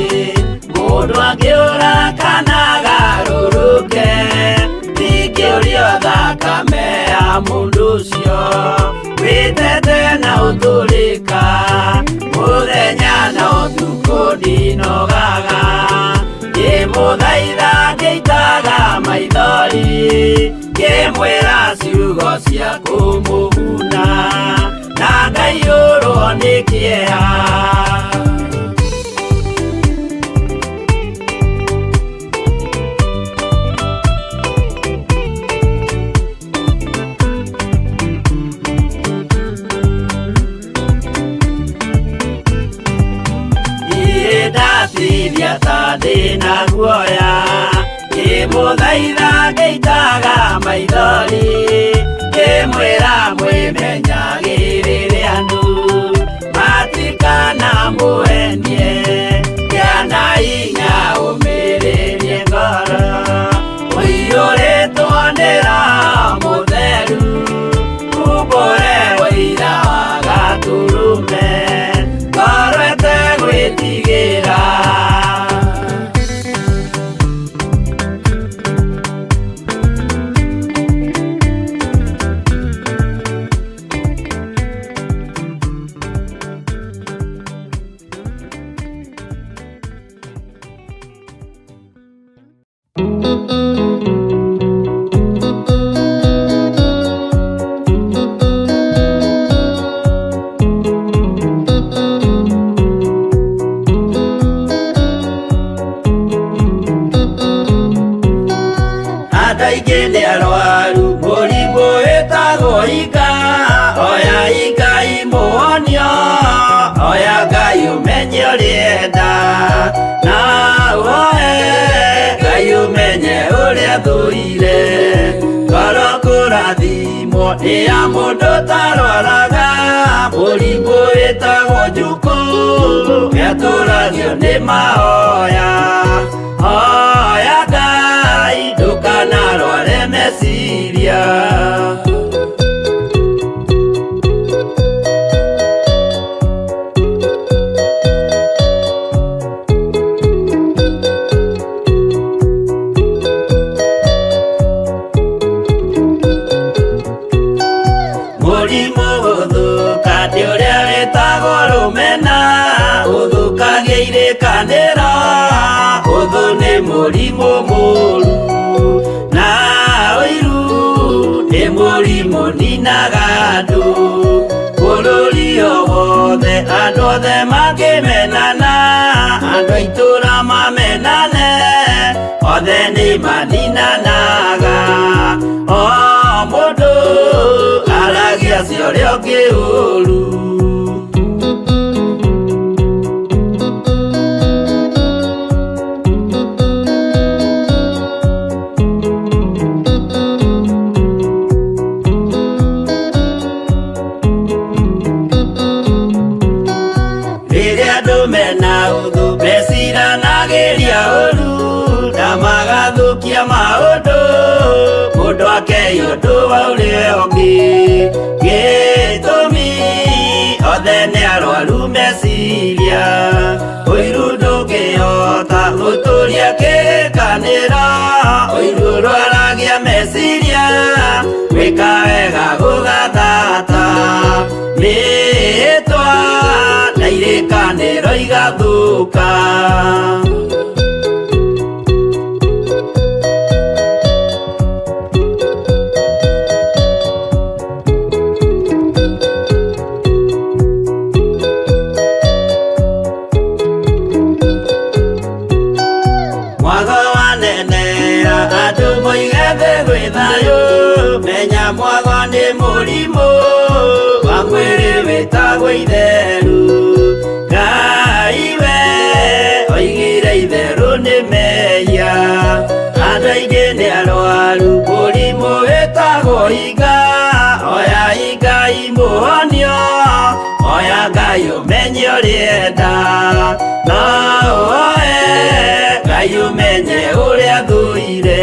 mũndũ angĩũra kana agarũrũke ndingĩũrio thakame ya mũndũ ũcio wĩtete na ũtũrĩka mũthenya na ũtukũ ndinogaga ngĩmũthaitha ngĩitaga maithori ngĩmwĩra ciugo cia kũmũguna na ngaiyũrwo nĩ kĩeha. Niĩ ndatithia ta ndĩna guoya ngĩmũthaitha ngĩitaga maithori ngĩmwĩra mwĩmenyagĩrĩre andũ matikanamũhenie gĩa na hinya ũmĩrĩrie ngoro ũiyũrĩtwo nĩ Roho Mũtheru umbũre ũira wa Gatũrũme ngoro ĩtegwĩtigĩra. Andũ aingĩ nĩ arwaru mũrimũ wĩtagwo ika oya Ngai mũhonio oya Ngai ũmenye ũrĩa enda na ũhoe Ngai ũmenye ũrĩa thũire ngoro kũrathimwo nĩ ya mũndũ ũtarwaraga mũrimũ wĩtagwo njukũ nĩatũragio nĩ mahoya hoya Ngai ndũkanarware meciria. Mũrimũ gũthũka nĩ ũrĩa wĩtagwo rũmena ũthũkagia irĩkanĩro ũthũ nĩ mũrimũ mũũru na ũiru nĩ mũrimũ ninaga andũ bũrũri o wothe andũ othe mangĩmenana andũ a itũũra mamenane othe nĩ maninanaga. cia ũrĩa ũngĩ ũru. Rĩrĩa andũ mena ũthũ meciranagĩria ũru na magathũkia maũndũ, mũndũ akei ũndũ wa ũrĩa ũngĩ. Gĩtũmi othe nĩ arwaru meciria, ũiru ndũngĩhota gũtũria kĩrĩkanĩro, ũiru ũrwaragia meciria, gwĩka wega gũgathata, mĩĩtwa na irĩkanĩro igathũka. Mwago wanenea andũ moige thĩ gwĩ thayũ, menya mwago nĩ mũrimũ wa mwĩrĩ wĩtagwo itheru. Ngai we oigire itherũ nĩ mehia, andũ aingĩ nĩ arwaru mũrimũ wĩtagwo iga. Oya Ngai mũhonio, oya Ngai ũmenye ũrĩa enda, no ũoe Ngai ũmenye ũrĩa thũire.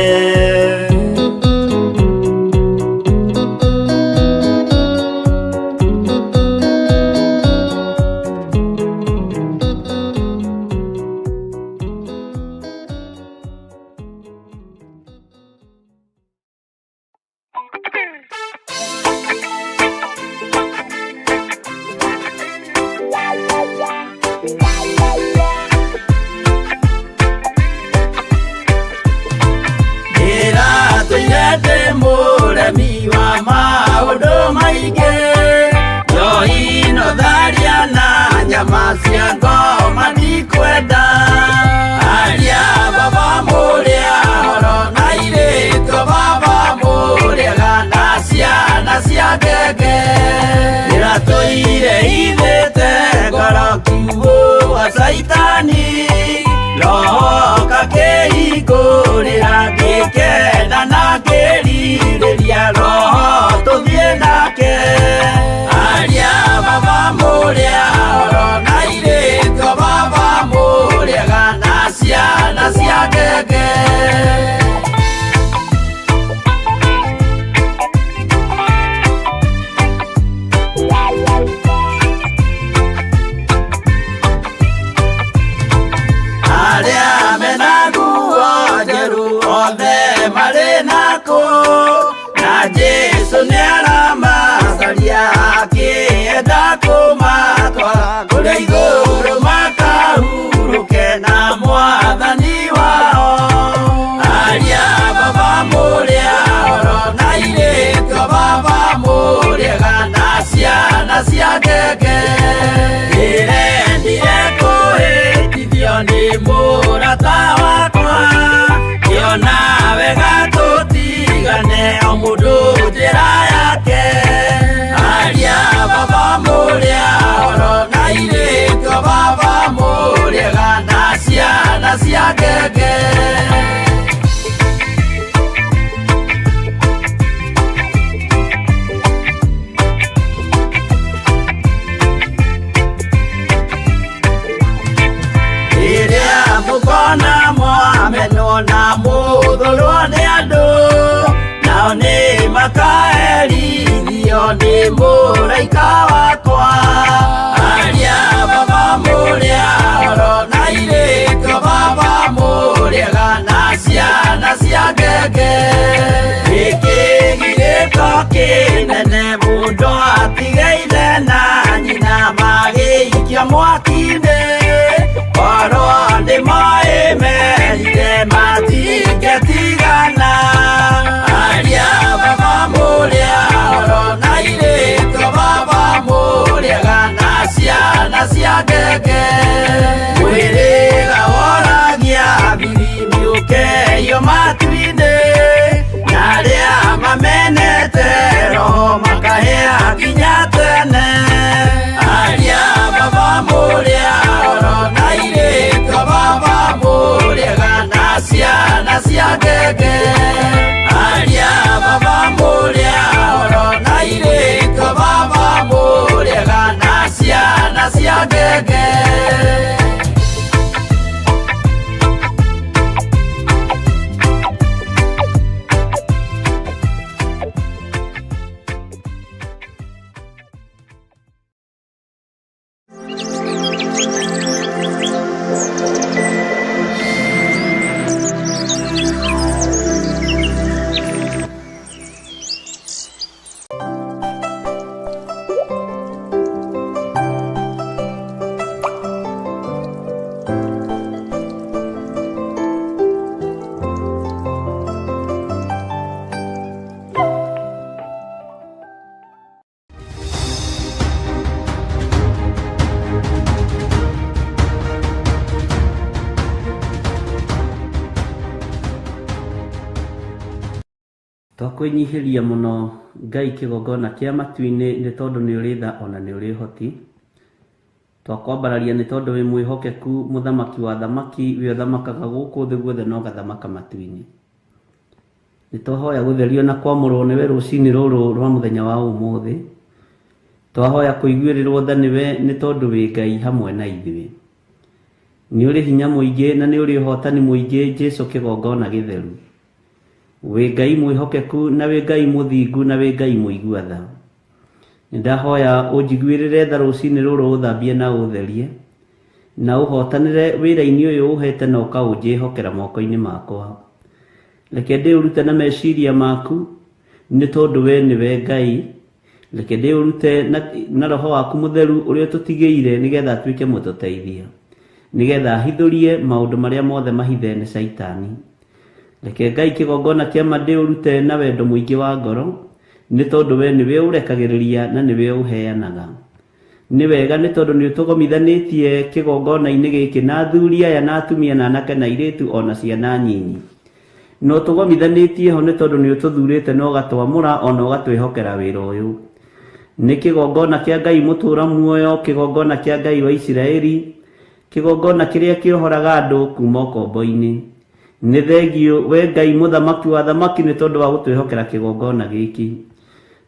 Ndĩratũire ndĩ mũremi wa maũndũ maingĩ, njohi no tharia na nyama cia ngoma ndikwenda. Aria baba mũrĩa horo na irĩtũ baba mũrĩaga na ciana cia ngenge. Ndĩratũire ithĩte ngoro kiugũ wa caitani, roho kakĩhingũrĩra ngĩkena na ngĩrirĩria roho tũthiĩ nake. Aria baba mũrĩa horo na irĩtũ baba mũrĩaga na ciana cia ngenge. Arĩa mena nguo njerũ othe marĩ nakũ, na Jesũ nĩaramacaria akĩenda kũmatwara kũrĩa igũrũ makahurũke na mwathani wao. Aria baba mũrĩa horo na irĩtũ baba mũrĩaga na ciana cia ngenge. Ndĩrendire kũhĩtithio nĩ mũrata wakwa, ngĩona wega tũtigane o mũndũ njĩra yake. Aria baba mũrĩa horo na irĩtũ baba mũrĩaga na ciana cia ngenge. Rĩrĩa mũkona mwamenwo na mũthũrwo nĩ andũ, nao nĩ makaherithio nĩ mũraika wakwa. Aria baba mũrĩa horo na irĩtũ baba mũrĩaga na ciana cia ngenge. Gĩkĩgirĩko kĩnene mũndũ atigaire na nyina magĩikio mwaki-inĩ, korwo nĩ moĩ merire matingĩtigana. Aria baba mũrĩa horo na irĩtũ baba mũrĩaga na ciana cia ngenge. Mwĩrĩga woragia biribiri ũkeio matu-inĩ, na arĩa mamenete roho makahĩa. ngenge aria baba mũrĩa oro na irĩtu baba mũrĩaga na ciana cia ngenge. Twakwĩnyihĩria mũno Ngai kĩgongona kĩa matu-inĩ nĩ tondũ nĩ ũrĩ tha ona nĩ ũrĩ ũhoti. Twakwambararia nĩ tondũ wĩ mwĩhokeku mũthamaki wa thamaki wĩ ũthamakaga gũkũ thĩ guothe na ũgathamaka matu-inĩ. Nĩ twahoya gũtherio na kwamũrwo nĩwe rũcinĩ rũrũ rwa mũthenya wa ũmũthĩ. Twahoya kũiguĩrĩrwo tha nĩwe nĩ tondũ wĩ Ngai hamwe na ithuĩ. Nĩ ũrĩ hinya mũingĩ na nĩ ũrĩ ũhotani mũingĩ Jesu kĩgongona gĩtheru. Wĩ Ngai mwĩhokeku na wĩ Ngai mũthingu na wĩ Ngai mũigua tha. Nĩ ndahoya ũnjiguĩrĩre tha rũcinĩ rũrũ ũthambie na ũtherie na ũhotanĩre wĩra-inĩ ũyũ ũhete na ũkaũnjĩhokera moko-inĩ makwa. Reke ndĩũrute na meciria maku nĩ tondũ we nĩwe Ngai. Reke ndĩũrute na roho waku mũtheru ũrĩa ũtũtigĩire nĩgetha atuĩke mũtũteithia, nĩgetha ahithũrie maũndũ marĩa mothe mahithe nĩ Caitani. Reke Ngai kĩgongona kĩa ma ndĩũrute na wendo mũingĩ wa ngoro nĩ tondũ we nĩwe ũrekagĩrĩria na nĩwe ũheanaga. Nĩ wega nĩ tondũ nĩ ũtũgomithanĩtie kĩgongona-inĩ gĩkĩ na athuri aya na atumia na anake na airĩtu ona ciana nyinyi. Na ũtũgomithanĩtie ho nĩ tondũ nĩ ũtũthurĩte na ũgatwamũra ona ũgatwĩhokera wĩra ũyũ. Nĩ kĩgongona kĩa Ngai mũtũũra muoyo, kĩgongona kĩa Ngai wa Isiraeli, kĩgongona kĩrĩa kĩohoraga andũ kuma ũkombo-inĩ. Nĩ thengiũ we Ngai mũthamaki wa thamaki nĩ tondũ wa gũtwĩhokera kĩgongona gĩkĩ.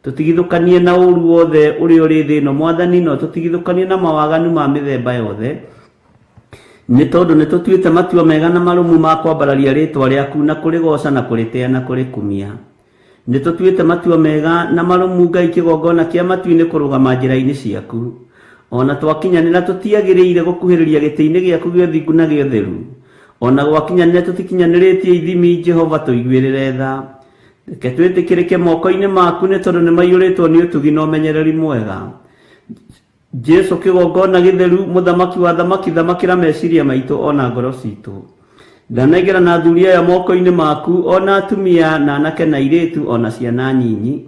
Tũtigithũkanie na ũru wothe ũrĩa ũrĩ thĩ ĩno Mwathani, no tũtigithũkanie na mawaganu ma mĩthemba yothe nĩ tondũ nĩ tũtuĩte matua mega na marũmu ma kwambararia rĩtwa rĩaku na kũrĩgoca na kũrĩtĩa na kũrĩkumia. Nĩ tũtuĩte matua mega na marũmu Ngai kĩgongona kĩa matu-inĩ kũrũgama njĩra-inĩ ciaku. Ona twakinyanĩra tũtiagĩrĩire gũkuhĩrĩria gĩtĩ-inĩ gĩaku gĩa ũthingu na gĩa ũtheru. Ona gwakinyanĩra tũtikinyanĩrĩtie ithimi Jehova tũiguĩrĩre tha. Reke twĩtĩkĩrĩke moko-inĩ maku nĩ tondũ nĩ maiyũrĩtwo nĩ ũtugi na ũmenyereri mwega. Jesu kĩgongona gĩtheru mũthamaki wa thamaki thamakĩra meciria maitũ ona ngoro citũ. Ndanengera na athuri aya moko-inĩ maku ona atumia na anake na airĩtu ona ciana nyinyi.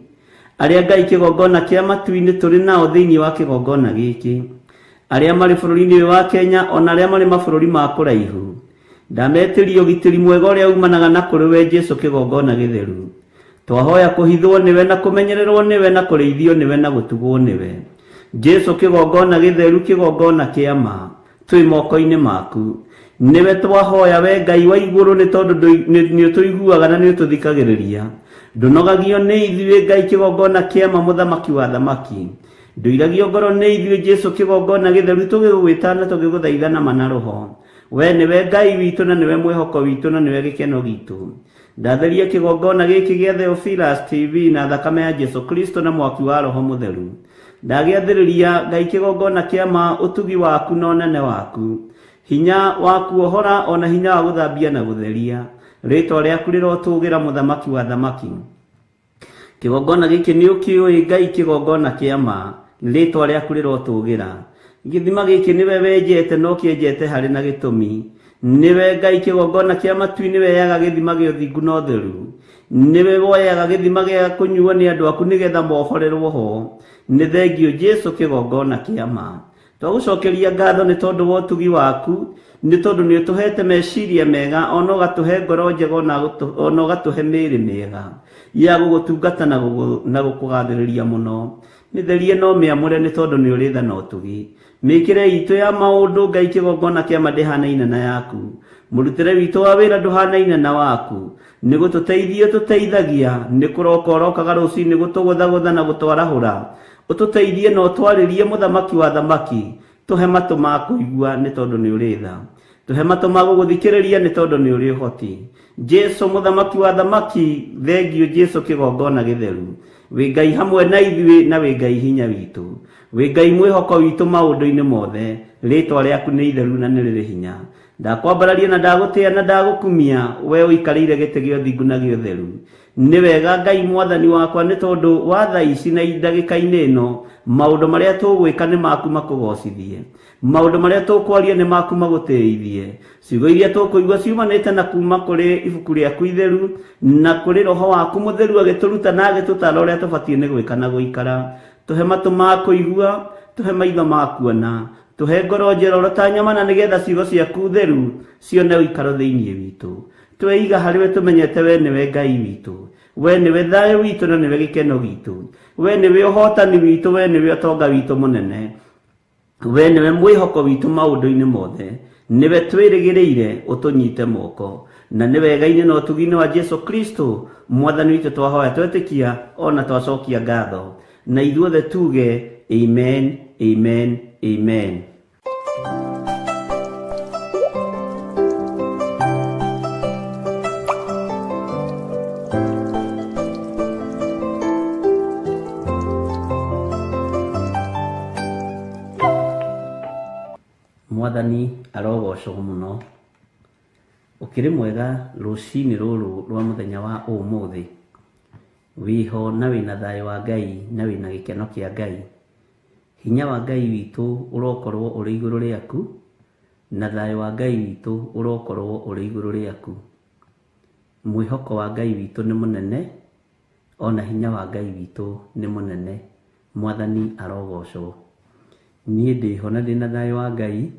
Arĩa Ngai kĩgongona kĩa matu-inĩ tũrĩ nao thĩinĩ wa kĩgongona gĩkĩ. Arĩa marĩ bũrũri-inĩ ũyũ wa Kenya ona arĩa marĩ mabũrũri ma kũraihu. Ndametĩria ũgitĩri mwega ũrĩa umanaga na kũrĩ we Jesu kĩgongona gĩtheru. Twahoya kũhithwo nĩwe na kũmenyererwo nĩwe na kũrĩithio nĩwe na gũtugwo nĩwe. Jesu kĩgongona gĩtheru kĩgongona kĩa ma twĩ moko-inĩ maku. Nĩwe twahoya we Ngai wa igũrũ nĩ tondũ nĩ ũtũiguaga na nĩ ũtũthikagĩrĩria. Ndũnogagio nĩ ithuĩ Ngai kĩgongona kĩa ma mũthamaki wa thamaki. Ndũiragio ngoro nĩ ithuĩ Jesu kĩgongona gĩtheru tũgĩgwĩta na tũgĩgũthaitha na ma na roho. We nĩwe Ngai witũ na nĩwe mwĩhoko witũ na nĩwe gĩkeno gitũ. Ndatheria kĩgongona gĩkĩ gĩa Theophilus TV na thakame ya Jesu Kristo na mwaki wa Roho Mũtheru. Ndagĩathĩrĩria Ngai kĩgongona kĩa ma ũtugi waku na ũnene waku. Hinya wa kuohora ona hinya wa gũthambia na gũtheria. Rĩtwa rĩaku rĩrotũgĩra mũthamaki wa thamaki. Kĩgongona gĩkĩ nĩ ũkĩũĩ Ngai kĩgongona kĩa ma. Rĩtwa rĩaku rĩrotũgĩra. Gĩthima gĩkĩ nĩwe wenjete na ũkĩenjete harĩ na gĩtũmi. Nĩwe Ngai kĩgongona kĩa matu-inĩ weyaga gĩthima gĩa ũthingu na ũtheru. Nĩwe woyaga gĩthima gĩa kũnyuo nĩ andũ aku nĩgetha mohorerwo ho. Nĩ thengiũ Jesu kĩgongona kĩa ma. Twagũcokeria ngatho nĩ tondũ wa ũtugi waku, nĩ tondũ nĩ ũtũhete meciria mega ona ũgatũhe ngoro njega ona ũgatũhe mĩĩrĩ mĩega ya gũgũtungata na gũkũgathĩrĩria mũno. Mĩtherie no mĩamũre nĩ tondũ nĩ ũrĩ tha na ũtugi. Mĩkĩre itũ ya maũndũ Ngai kĩgongona kĩa ma ndĩhanaine na yaku. Mũrutĩre witũ wa wĩra ndũhanaine na waku. Nĩ gũtũteithia ũtũteithagia, nĩ kũroka ũrokaga rũcinĩ gũtũgũthagũtha na gũtwarahũra. Ũtũteithie na ũtwarĩrie mũthamaki wa thamaki. Tũhe matũ ma kũigua nĩ tondũ nĩ ũrĩ tha. Tũhe matũ ma gũgũthikĩrĩria nĩ tondũ nĩ ũrĩ ũhoti. Jesu mũthamaki wa thamaki, thengio Jesu kĩgongona gĩtheru. Wĩ Ngai hamwe na ithuĩ na wĩ Ngai hinya witũ. Wĩ Ngai mwĩhoko witũ maũndũ-inĩ mothe. Rĩtwa rĩaku nĩ itheru na nĩ rĩrĩ hinya. Ndakwambararia na ndagũtĩa na ndagũkumia, we ũikarĩire gĩtĩ gĩa ũthingu na gĩa ũtheru. Nĩ wega Ngai mwathani wakwa nĩ tondũ wa thaa ici na ndagĩka-inĩ ĩno, maũndũ marĩa tũgwĩka nĩ maku makũgocithie. Maũndũ marĩa tũkwaria nĩ maku magũtĩithie. Ciugo iria tũkũigua ciumanĩte na kuma kũrĩ ibuku rĩaku itheru na kũrĩ roho waku mũtheru agĩtũruta na agĩtũtara ũrĩa tũbatiĩ nĩ gwĩka na gũikara. Tũhe matũ ma kũigua, tũhe maitho ma kuona, tũhe ngoro njororo ta nyama na nĩgetha ciugo ciaku theru cione ũikaro thĩinĩ witũ. Tweiga harĩ we tũmenyete we nĩwe Ngai witũ. We nĩwe thayũ witũ na nĩwe gĩkeno gitũ. We nĩwe ũhotani witũ, we nĩwe ũtonga witũ mũnene. We nĩwe mwĩhoko witũ maũndũ-inĩ mothe. Nĩwe twĩrĩgĩrĩire ũtũnyite moko. Na nĩ wega-inĩ na ũtugi-inĩ wa Jesu Kristo mwathani witũ twahoya twetĩkia ona twacokia ngatho. Na ithuothe tuge amen, amen, amen. Mwathani arogocwo mũno. Ũkĩrĩ mwega rũcinĩ rũrũ rwa mũthenya wa ũmũthĩ. Wĩho na wĩna thayũ wa Ngai na wĩna gĩkeno kĩa Ngai. Hinya wa Ngai witũ ũrokorwo ũrĩ igũrũ rĩaku, na thayũ wa Ngai witũ ũrokorwo ũrĩ igũrũ rĩaku. Mwĩhoko wa Ngai witũ nĩ mũnene, ona hinya wa Ngai witũ nĩ mũnene. Mwathani arogocwo. Niĩ ndĩho na ndĩna thayũ wa Ngai,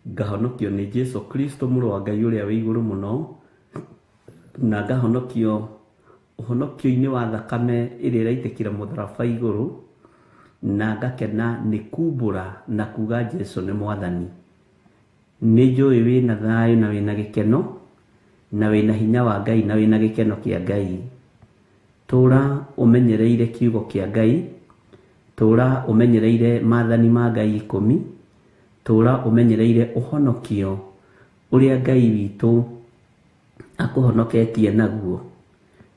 ngahonokio nĩ Jesu Kristo mũrũ wa Ngai ũrĩa wĩ igũrũ mũno, na ngahonokio ũhonokio-inĩ wa thakame ĩrĩa ĩraitĩkĩra mũtharaba igũrũ, na ngakena nĩ kumbũra na kuga Jesu nĩ mwathani. Nĩ njũĩ wĩna thayũ na wĩna gĩkeno, na wĩna hinya wa Ngai na wĩna gĩkeno kĩa Ngai. Tũra ũmenyereire kiugo kĩa Ngai, tũra ũmenyereire maathani ma Ngai 10, tũra ũmenyereire ũhonokio ũrĩa Ngai witũ akũhonoketie naguo.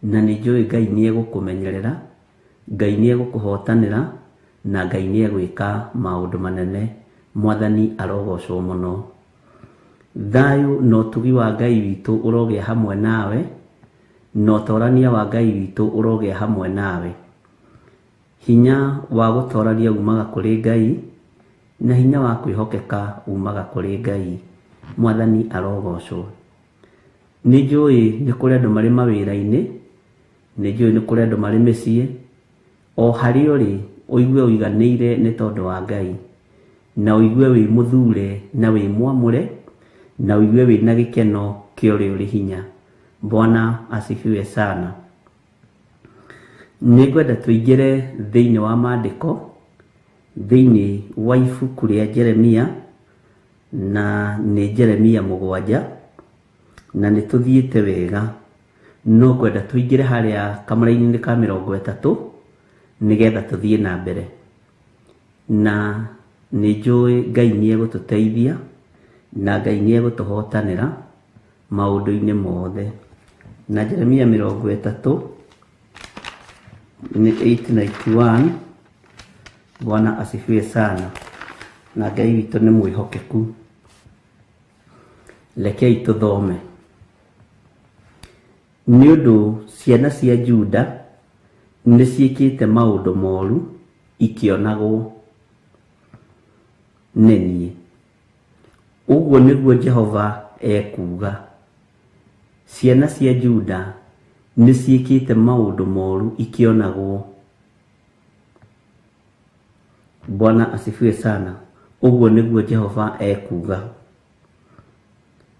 Na nĩ njũĩ Ngai nĩ egũkũmenyerera, Ngai nĩ egũkũhotanĩra, na Ngai nĩ egwĩka maũndũ manene. Mwathani arogocwo mũno. Thayũ na ũtugi wa Ngai witũ ũrogĩa hamwe nawe, na ũtorania wa Ngai witũ ũrogĩa hamwe nawe. Hinya wa gũtorania umaga kũrĩ Ngai, na hinya wa kwĩhokeka umaga kũrĩ Ngai. Mwathani arogocwo. Nĩ njũĩ nĩ kũrĩ andũ marĩ mawĩra-inĩ, nĩ njũĩ nĩ kũrĩ andũ marĩ mĩciĩ. O harĩa ũrĩ ũigue ũiganĩire nĩ tondũ wa Ngai, na ũigue wĩ mũthure na wĩ mwamũre, na ũigue wĩna gĩkeno kĩa ũrĩa ũrĩ hinya. Bwana asifiwe sana. Nĩ ngwenda tũingĩre thĩinĩ wa maandĩko, thĩinĩ wa ibuku rĩa Jeremia, na nĩ Jeremia 7, na nĩ tũthiĩte wega. No ngwenda tũingĩre harĩa kamũraini-inĩ ka 30 nĩgetha tũthiĩ na mbere. Na nĩ njũĩ Ngai nĩ egũtũteithia, na Ngai nĩ egũtũhotanĩra maũndũ-inĩ mothe. Na Jeremia 30 nĩ 891. Bwana asifiwe sana. Na Ngai witũ nĩ mwĩhokeku. Rekei tũthome. Nĩ ũndũ ciana cia Juda nĩ ciĩkĩte maũndũ moru ikĩonagwo nĩ niĩ. Ũguo nĩguo Jehova ekuuga. Ciana cia Juda nĩ ciĩkĩte maũndũ moru ikĩonagwo. Bwana asifiwe sana. Ũguo nĩguo Jehova ekuuga.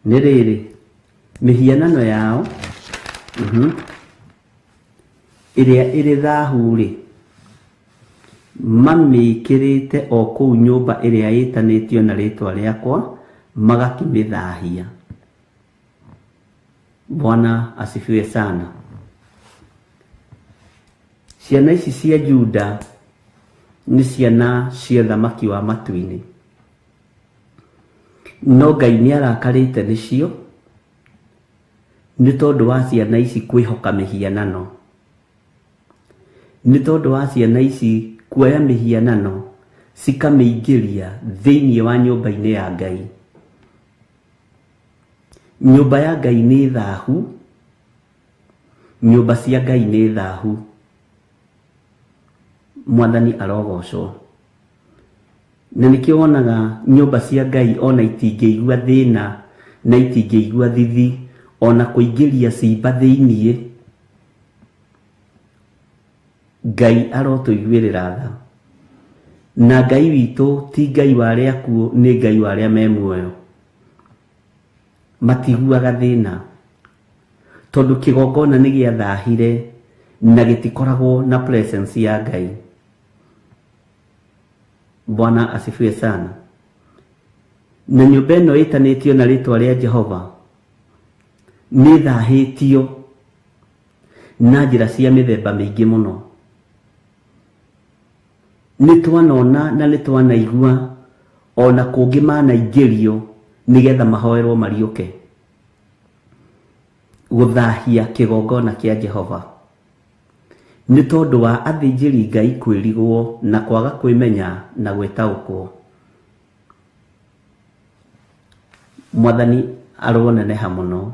Nĩ rĩrĩ, mĩhianano yao ĩrĩa ĩrĩ thahu-rĩ, mamĩĩkĩrĩte o kũu nyũmba ĩrĩa ĩtanĩtio na rĩĩtwa rĩakwa, magakĩmĩthahia. Bwana asifiwe sana. Ciana ici cia Juda nĩ ciana cia thamaki wa matu-inĩ, no Ngai nĩ arakarĩte nĩcio nĩ tondũ wa ciana ici kwĩhoka mĩhianano, nĩ tondũ wa ciana ici kuoya mĩhianano cikamĩingĩria thĩinĩ wa nyũmba-inĩ ya Ngai. Nyũmba ya Ngai nĩ thahu, nyũmba cia Ngai nĩ thahu. Mwathani arogocwo. Na nĩkĩo wonaga nyũmba cia Ngai ona itingĩigua thĩna na itingĩigua thithi ona kũingĩria cimba thĩiniĩ. Ngai arotũiguĩrĩra tha. Na Ngai witũ ti Ngai wa arĩa akuũ, nĩ Ngai wa arĩa me muoyo. Matiguaga thĩna tondũ kĩgongona nĩ gĩathahire na gĩtikoragwo na presence ya Ngai. Bwana asifiwe sana. Na nyũmba ĩno ĩtanĩtio na rĩtwa rĩa Jehova nĩ thahĩtio na njĩra cia mĩthemba mĩingĩ mũno. Nĩ twanona na nĩ twanaigua ona kũngĩ manaingĩrio nĩgetha mahoerwo mariũke gũthahia kĩgongona kĩa Jehova nĩ tondũ wa athĩnjĩri Ngai kwĩrigwo na kwaga kwĩmenya na gwĩtaũkwo. Mwathani aroneneha mũno.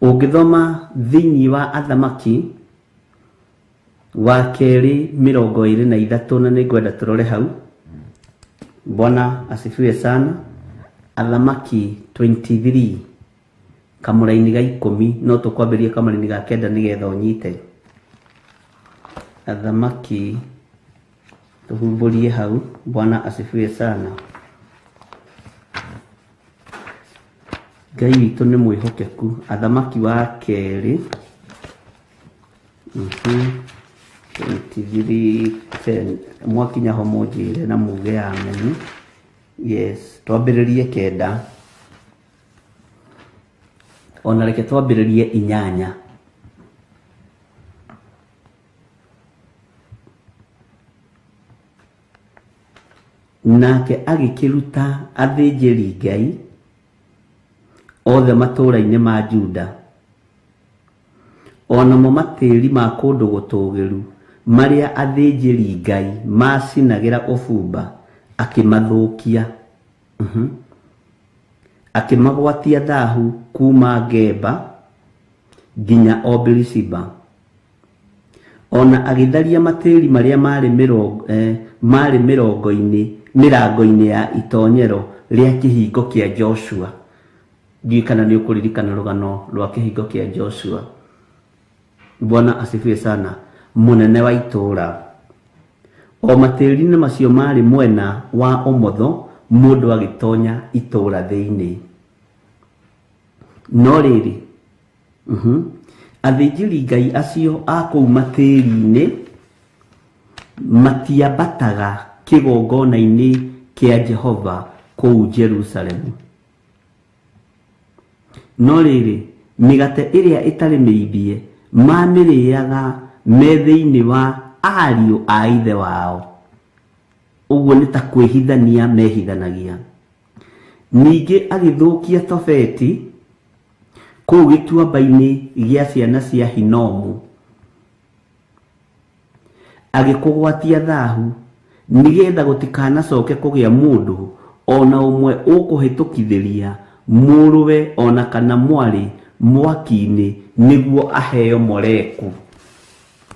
Ũngĩthoma thĩinĩ wa Athamaki wa kerĩ 23 na nĩngwenda tũrore hau. Bwana asifiwe sana. Athamaki 23 kamũraini ga 10, no tũkwambĩrĩria kamũraini ga 9 nĩgetha ũnyite. Athamaki tũhumbũrie hau. Bwana asifiwe sana. Ngai witũ nĩ mwĩhokeku. Athamaki wa kerĩ 23:10. Mwakinya ho mũnjĩre na muge amen. Yes, twambĩrĩrie 9 ona reke twambĩrĩrie 8. Nake agĩkĩruta athĩnjĩri Ngai othe matũũra-inĩ ma Juda, onamo matĩri ma kũndũ gũtũũgĩru marĩa athĩnjĩri Ngai macinagĩra ũbumba akĩmathũkia. Akĩmagwatia thahu kuma Geba nginya o Beersheba. Ona agĩtharia matĩri marĩa marĩ mĩrango-inĩ ya itonyero rĩa kĩhingo kĩa Joshua. Ndiũĩ kana nĩ ũkũririkana rũgano rwa kĩhingo kĩa Joshua. Bwana asifiwe sana. Mũnene wa itũũra. O matĩri-inĩ macio marĩ mwena wa ũmotho mũndũ agĩtonya itũũra thĩinĩ. No rĩrĩ, athĩnjĩri Ngai acio a kũu matĩri-inĩ matiambataga kĩgongona-inĩ kĩa Jehova kũu Jerusalemu. No rĩrĩ, mĩgate ĩrĩa ĩtarĩ mĩimbie mamĩrĩaga me thĩinĩ wa ariũ a ithe wao. Ũguo nĩ ta kwĩhithania mehithanagia. Ningĩ agĩthũkia Tofeti kũu gĩtuamba-inĩ gĩa ciana cia Hinomu, agĩkũgwatia thahu nĩgetha gũtikanacoke kũgĩa mũndũ ona ũmwe ũkũhĩtũkithĩria mũrũwe ona kana mwarĩ mwaki-inĩ nĩguo aheo Moleku.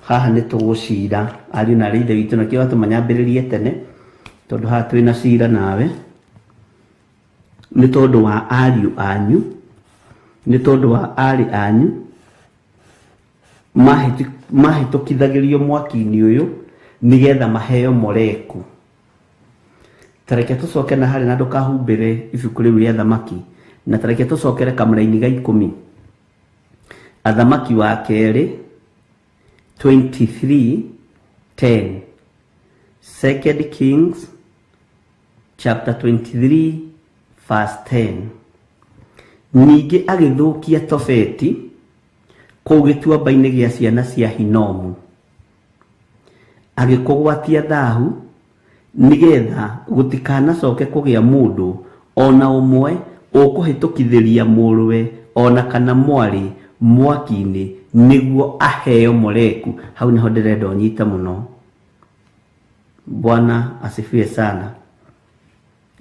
Haha nĩ tũgũcira ariũ na arĩ ithe witũ, nakĩo watũma nyambĩrĩrie tene tondũ haha twĩna cira nawe nĩ tondũ wa ariũ anyu, nĩ tondũ wa arĩ anyu mahĩtũkithagĩrio mwaki-inĩ ũyũ nĩgetha maheo Moleku. Tareke tũcoke na harĩa na ndũkahumbĩre ibuku rĩu rĩa Athamaki, na tareke tũcokere kamũraini ga 10. Athamaki wa kerĩ 23:10. Second Kings chapter 23 verse 10. Ningĩ agĩthũkia Tofeti kũu gĩtuamba-inĩ gĩa ciana cia Hinomu, agĩkũgwatia thahu nĩgetha gũtikanacoke kũgĩa mũndũ ona ũmwe ũkũhĩtũkithĩria mũrũwe ona kana mwarĩ mwaki-inĩ nĩguo aheo Moleku. Hau nĩho ndĩrenda ũnyite mũno. Bwana asifiwe sana.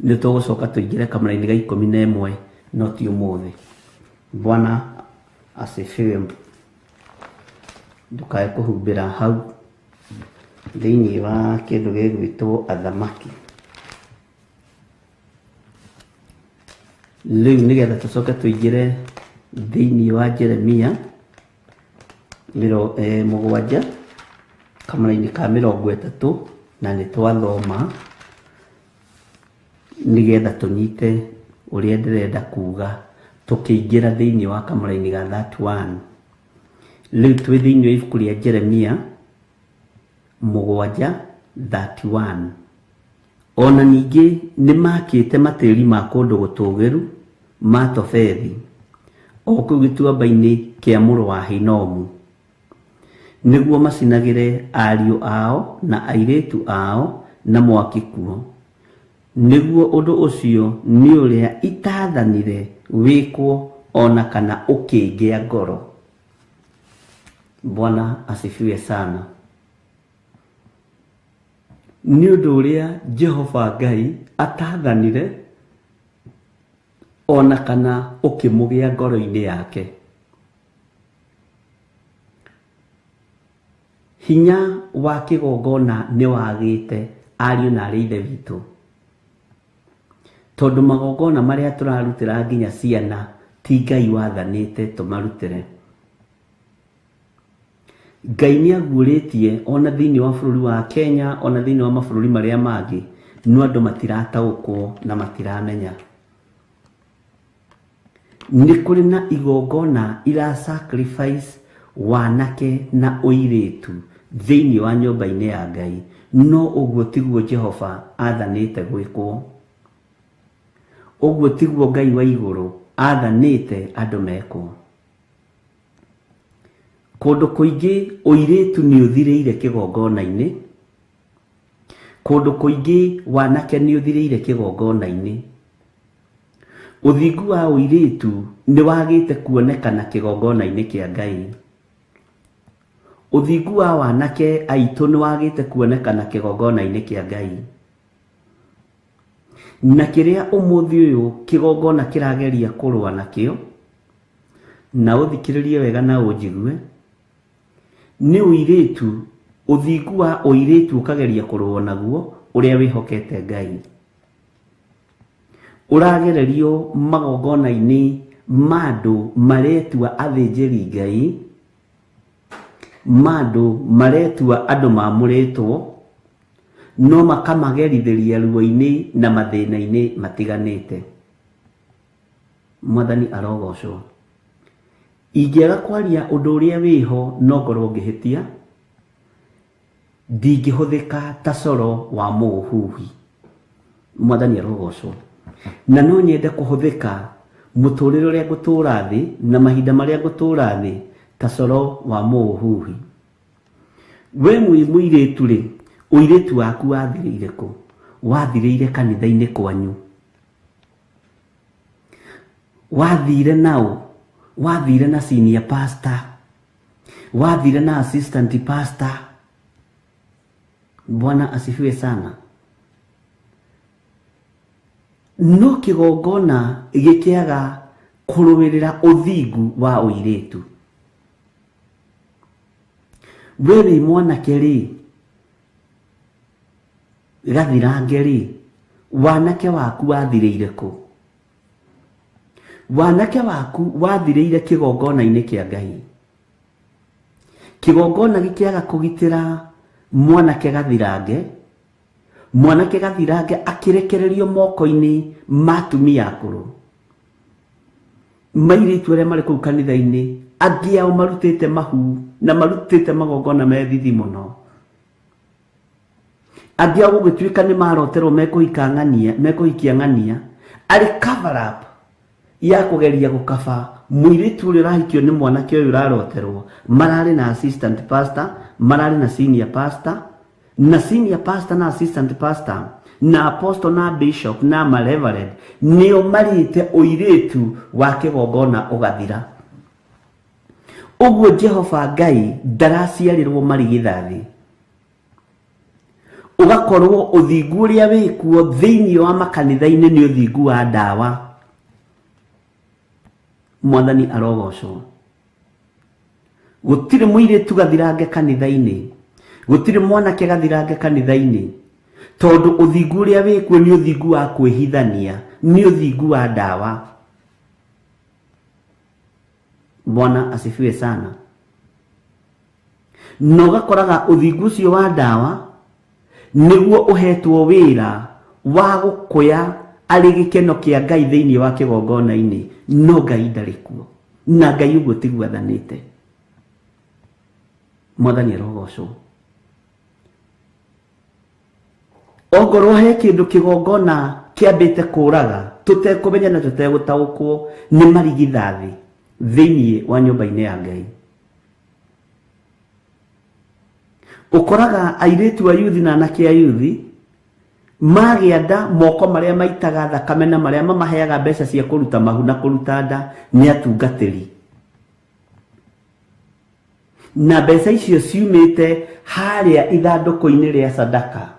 Nĩ tũgũcoka tũingĩre kamũra-inĩ ga 11 no ti ũmũthĩ. Bwana asifiwe. Ndũkae kũhumbĩra hau thĩinĩ wa kĩndũ gĩgwĩtwo athamaki. Rĩu nĩgetha tũcoke tũingĩre thĩinĩ wa Jeremia 7 kamũra-inĩ ka 30, na nĩ twathoma nĩgetha tũnyite ũrĩa ndĩrenda kuga tũkĩingĩra thĩinĩ wa kamũra-inĩ ga 31. Rĩu twĩ thĩinĩ wa ibuku rĩa Jeremia 7:31. Ona ningĩ nĩmakĩte matĩri ma kũndũ gũtũũgĩru ma Tofethi o kũu gĩtuamba-inĩ kĩa mũrũ wa Hinomu, nĩguo macinagĩre ariũ ao na airĩtu ao na mwaki kuo, nĩguo ũndũ ũcio nĩ ũrĩa itaathanire wĩkwo ona kana ũkĩngĩa ngoro. Bwana asifiwe sana. Nĩ ũndũ ũrĩa Jehova Ngai ataathanire ona kana ũkĩmũgĩa ngoro-inĩ yake. Hinya wa kĩgongona nĩ wagĩte ariũ na arĩ ithe witũ, tondũ magongona marĩa tũrarutĩra nginya ciana ti Ngai wathanĩte tũmarutĩre. Ngai nĩ aguũrĩtie ona thĩinĩ wa bũrũri wa Kenya, ona thĩinĩ wa mabũrũri marĩa mangĩ, no andũ matirataũkwo na matiramenya. Nĩ kũrĩ na igongona ira sacrifice wanake na ũirĩtu thĩinĩ wa nyũmba-inĩ ya Ngai, no ũguo tiguo Jehova athanĩte gwĩkwo. Ũguo tiguo Ngai wa igũrũ athanĩte andũ mekwo. Kũndũ kũingĩ ũirĩtu nĩ ũthirĩire kĩgongona-inĩ, kũndũ kũingĩ wanake nĩ ũthirĩire kĩgongona-inĩ. Ũthingu wa ũirĩtu nĩ wagĩte kuonekana kĩgongona-inĩ kĩa Ngai. Ũthingu wa wanake aitũ nĩ wagĩte kuonekana kĩgongona-inĩ kĩa Ngai. Na kĩrĩa ũmũthĩ ũyũ kĩgongona kĩrageria kũrũa nakĩo, na ũthikĩrĩrie wega na ũnjigue, nĩ ũirĩtu, ũthingu wa ũirĩtu ũkageria kũrũa naguo ũrĩa wĩhokete Ngai. Ũragererio magongona-inĩ ma andũ maretua athĩnjĩri Ngai, ma andũ maretua andũ mamũrĩtwo, no makamagerithĩria ruo-inĩ na mathĩna-inĩ matiganĩte. Mwathani arogocwo. Ingĩaga kwaria ũndũ ũrĩa wĩho no ngorwo ngĩhĩtia, ndingĩhũthĩka ta coro wa mũũhuhi. Mwathani arogocwo. Na no nyende kũhũthĩka mũtũrĩre ũrĩa ngũtũra thĩ na mahinda marĩa ngũtũra thĩ ta coro wa mũũhuhi. We mwĩ mũirĩtu rĩ, ũirĩtu waku wathirĩire kũ? Wathirĩire kanitha-inĩ kwanyu. Wathire nao, wathire na senior pastor, wathire na assistant pastor. Bwana asifiwe sana. No kĩgongona gĩkĩaga kũrũĩrĩra ũthingu wa ũirĩtu. We wĩ mwanake rĩ, gathirange rĩ, wanake waku wathirĩire kũ? Wanake waku wathirĩire kĩgongona-inĩ kĩa Ngai. Kĩgongona gĩkĩaga kũgitĩra mwanake gathirange, mwanake gathirange akĩrekererio moko-inĩ ma atumia akũrũ. Mairĩtu arĩa marĩ kũu kanitha-inĩ, angĩ ao marutĩte mahu na marutĩte magongona me thithi mũno. Angĩ ao gũgĩtuĩka nĩ maroterwo mekũhika ng'ania, mekũhikia ng'ania, Arĩ cover up ya kũgeria gũkaba mũirĩtu ũrĩa ũrahikio nĩ mwanake ũyũ ũraroterwo. Mararĩ na assistant pastor, mararĩ na senior pastor, na senior pastor na assistant pastor na apostle na bishop na mareverend nĩo marĩte ũirĩtu wa kĩgongona ũgathira. Ũguo Jehova Ngai ndaraciarĩrwo marigithathi. Ũgakorwo ũthingu ũrĩa wĩkuo thĩinĩ wa makanitha-inĩ nĩ ũthingu wa ndawa. Mwathani arogocwo. Gũtirĩ mũirĩtu gathirange kanitha-inĩ, gũtirĩ mwanake gathirange kanitha-inĩ, tondũ ũthingu ũrĩa wĩkuo nĩ ũthingu wa kwĩhithania, nĩ ũthingu wa ndawa. Bwana asifiwe sana. Na ũgakoraga ũthingu ũcio wa ndawa nĩguo ũhetwo wĩra wa gũkũya arĩ gĩkeno kĩa Ngai thĩinĩ wa kĩgongona-inĩ, no Ngai ndarĩ kuo, na Ngai ũguo tiguo athanĩte. Mwathani arogocwo. Ongorwo he kĩndũ kĩgongona kĩambĩte kũraga tũtekũmenya na tũtegũtaũkwo nĩ marigithathi thĩinĩ wa nyũmba-inĩ ya Ngai. Ũkoraga airĩtu a yuthi na anake a yuthi magĩa nda, moko marĩa maitaga thakame na marĩa mamaheaga mbeca cia kũruta mahu na kũruta nda nĩ atungatĩri, na mbeca icio ciumĩte harĩa ithandũkũ-inĩ rĩa sadaka,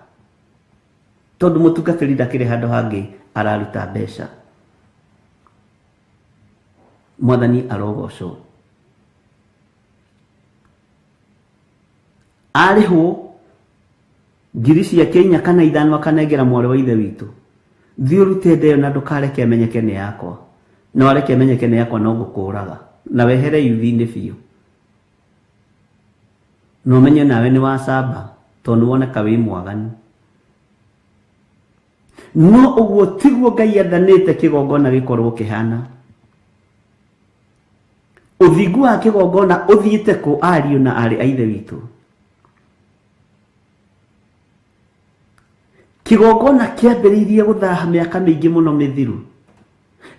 tondũ mũtungatĩri ndakĩrĩ handũ hangĩ araruta mbeca. Mwathani arogocwo. Arĩhwo ngiri ciake 4 kana 5 akanengera mwarĩ wa ithe witũ, thiĩ ũrute nda ĩyo na ndũkareke ĩmenyeke nĩ yakwa, na wareke ĩmenyeke nĩ yakwa no ngũkũraga na wehere yuthi-inĩ biũ, na ũmenye nawe nĩ wacamba tondũ nĩ woneka wĩ mwaganu. No ũguo tiguo Ngai athanĩte kĩgongona gĩkorwo kĩhana. Ũthingu wa kĩgongona ũthiĩte kũ ariũ na aarĩ a ithe witũ? Kĩgongona kĩambĩrĩirie gũthaha mĩaka mĩingĩ mũno mĩthiru,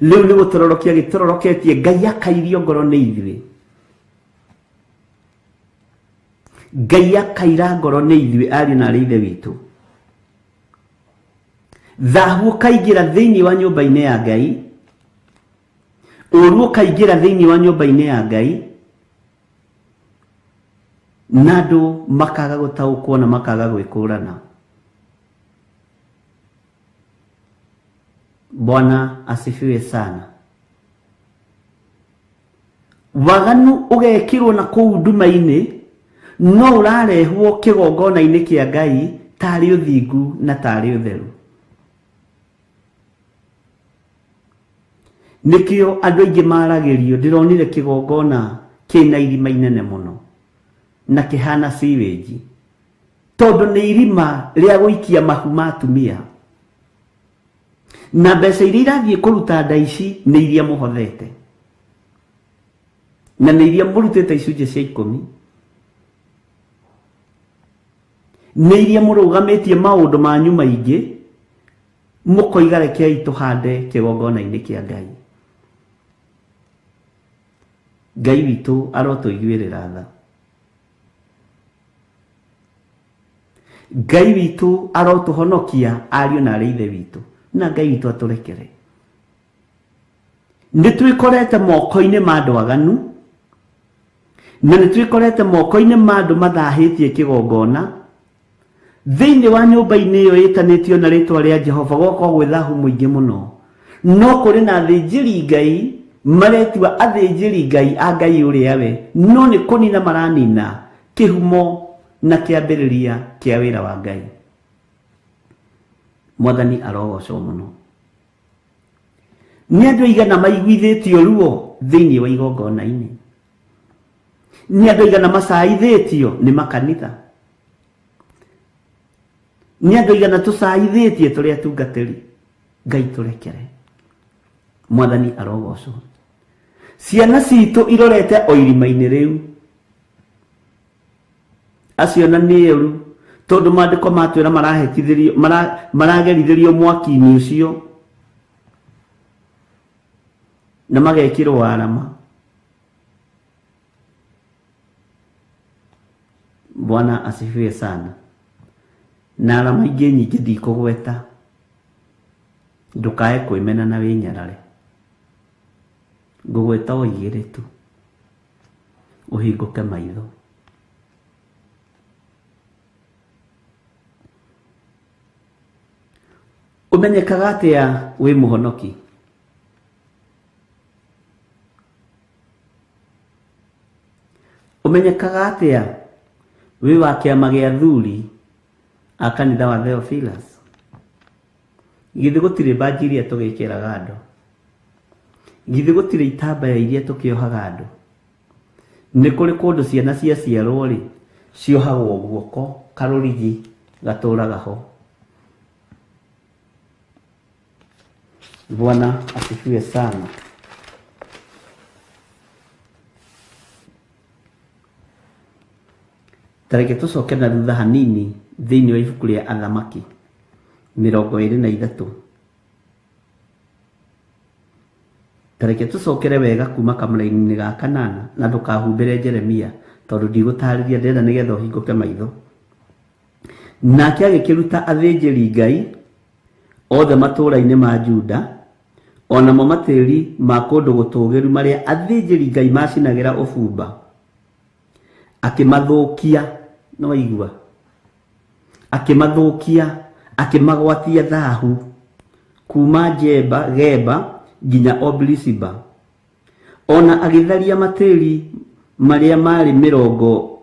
rĩu nĩ gũtororokia gĩtororoketie. Ngai akairio ngoro nĩ ithuĩ, Ngai akaira ngoro nĩ ithuĩ ariũ na aarĩ ithe witũ. Thahu ũkaingĩra thĩinĩ wa nyũmba-inĩ ya Ngai, ũru ũkaingĩra thĩinĩ wa nyũmba-inĩ ya Ngai, na andũ makaga gũtaũkwo na makaga gwĩkũrana. Bwana asifiwe sana. Waganu ũgekĩrwo na kũu nduma-inĩ, no ũrarehwo kĩgongona-inĩ kĩa Ngai tarĩ ũthingu na tarĩ ũtheru. Nĩkĩo andũ aingĩ maragĩrio, ndĩronire kĩgongona kĩna irima inene mũno na kĩhana sewage, tondũ nĩ irima rĩa gũikia mahu ma atumia, na mbeca iria irathiĩ kũruta nda ici nĩ iria mũhothete na nĩ iria mũrutĩte icunjĩ cia 10, nĩ iria mũrũgamĩtie maũndũ manyu maingĩ, mũkoiga rekei tũhande kĩgongona-inĩ kĩa Ngai. Ngai witũ arotũiguĩrĩra tha. Ngai witũ arotũhonokia ariũ na aarĩ ithe witũ, na Ngai witũ atũrekere. Nĩ twĩkorete moko-inĩ ma andũ aganu, na nĩ twĩkorete moko-inĩ ma andũ mathahĩtie kĩgongona. Thĩinĩ wa nyũmba-inĩ ĩyo ĩtanĩtio na rĩtwa rĩa Jehova gũgakorwo gwĩ thahu mũingĩ mũno, no kũrĩ na athĩnjĩri Ngai maretua athĩnjĩri Ngai a Ngai ũrĩa we, no nĩ kũnina maranina kĩhumo na kĩambĩrĩria kĩa wĩra wa Ngai. Mwathani arogocwo mũno. Nĩ andũ aigana maiguithĩtio ruo thĩinĩ wa igongona-inĩ? Nĩ andũ aigana macaithĩtio nĩ makanitha? Nĩ andũ aigana tũcaithĩtie tũrĩ atungatĩri? Ngai tũrekere. Mwathani arogocwo. Ciana citũ irorete o irima-inĩ rĩu. Acio na nĩ ũru, tondũ maandĩko matwĩra marahetithĩrio, maragerithĩrio mwaki-inĩ ũcio. Na magekĩrwo arama. Bwana asifiwe sana. Na arama ingĩ nyingĩ ndikũgweta, ndũkae kwĩmena na wĩnyarare. Ngũgweta o igĩrĩ tu, ũhingũke maitho. Ũmenyekaga atĩa wĩ mũhonoki? Ũmenyekaga atĩa wĩ wa kĩama gĩa athuri a kanitha wa Theophilus? Githĩ gũtirĩ mbanji iria tũgĩkĩraga andũ? Githĩ gũtirĩ itambaya iria tũkĩohaga andũ? Nĩ kũrĩ kũndũ ciana ciaciarwo rĩ, ciohagwo guoko karũrigi gatũraga ho. Bwana asifiwe sana. Ta reke tũcoke na thutha hanini thĩinĩ wa ibuku rĩa Athamaki 23. Ta reke tũcokere wega kuma kamũraini-inĩ ga kanana, na ndũkahumbĩre Jeremia tondũ ndigũtarĩria, ndĩrenda nĩgetha ũhingũke maitho. Nake agĩkĩruta athĩnjĩri Ngai othe matũũra-inĩ ma Juda, o namo matĩri ma kũndũ gũtũũgĩru marĩa athĩnjĩri Ngai macinagĩra ũbumba, akĩmathũkia. Nĩwaigua? Akĩmathũkia, akĩmagwatia thahu kuma Jeba, Geba nginya Obilisiba. O na agĩtharia matĩri marĩa maarĩ mĩrongo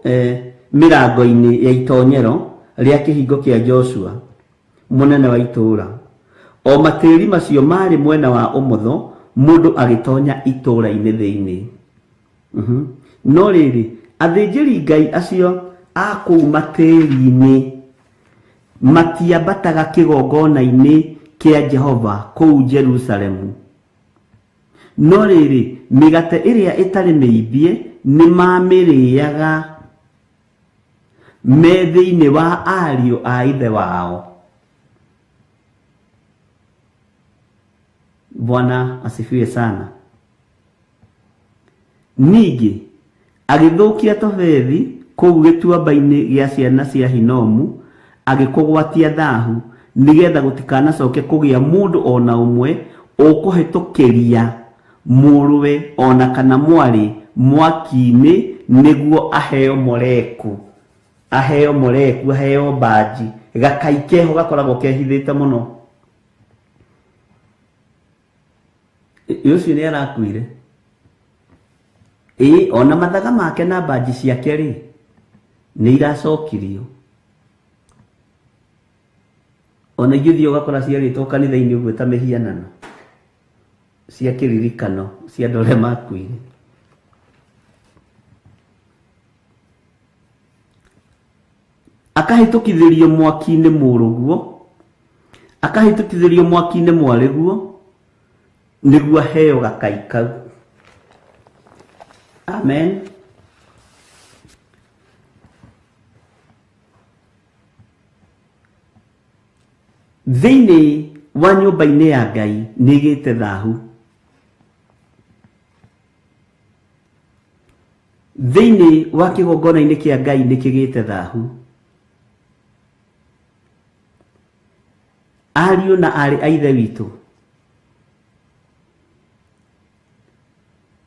mĩrango-inĩ ya itonyero rĩa kĩhingo kĩa Joshua mũnene wa itũũra. O matĩri macio maarĩ mwena wa ũmotho mũndũ agĩtonya itũũra-inĩ thĩinĩ. No rĩrĩ, athĩnjĩri-Ngai acio a kũu matĩri-inĩ matiambataga kĩgongona-inĩ kĩa Jehova kũu Jerusalemu. No rĩrĩ, mĩgate ĩrĩa ĩtarĩ mĩimbie nĩmamĩrĩĩaga me thĩinĩ wa ariũ a ithe wao. Bwana asifiwe sana. Ningĩ agĩthũkia Tofethi kũu gĩtuamba-inĩ gĩa ciana cia Hinomu, agĩkũgwatia thahu, nĩgetha gũtikanacoke kũgĩa mũndũ o na ũmwe ũkũhĩtũkĩria mũrũwe o na kana mwarĩ mwaki-inĩ nĩguo aheo Moleku, aheo Moleku, aheo mbanji. Gakai keho gakoragwo kehithĩte mũno. Ĩ ũcio nĩ arakuire. Ĩ ona mathaga make na mbanji ciake rĩ, nĩ iracokirio. Ona ingĩ ũthiĩ ũgakora ciarĩtwo kanitha-inĩ ũguo ta mĩhianano cia kĩririkano cia andũ arĩa makuire. Akahĩtũkithĩrio mwaki-inĩ mũrũguo, akahĩtũkithĩrio mwaki-inĩ mwarĩguo, nĩguo aheo gakai kau. Amen. Thĩinĩ wa nyũmba-inĩ ya Ngai nĩ ĩgĩte thahu. Thĩinĩ wa kĩgongona-inĩ kĩa Ngai nĩ kĩgĩte thahu. Ariũ na aarĩ a Ithe witũ,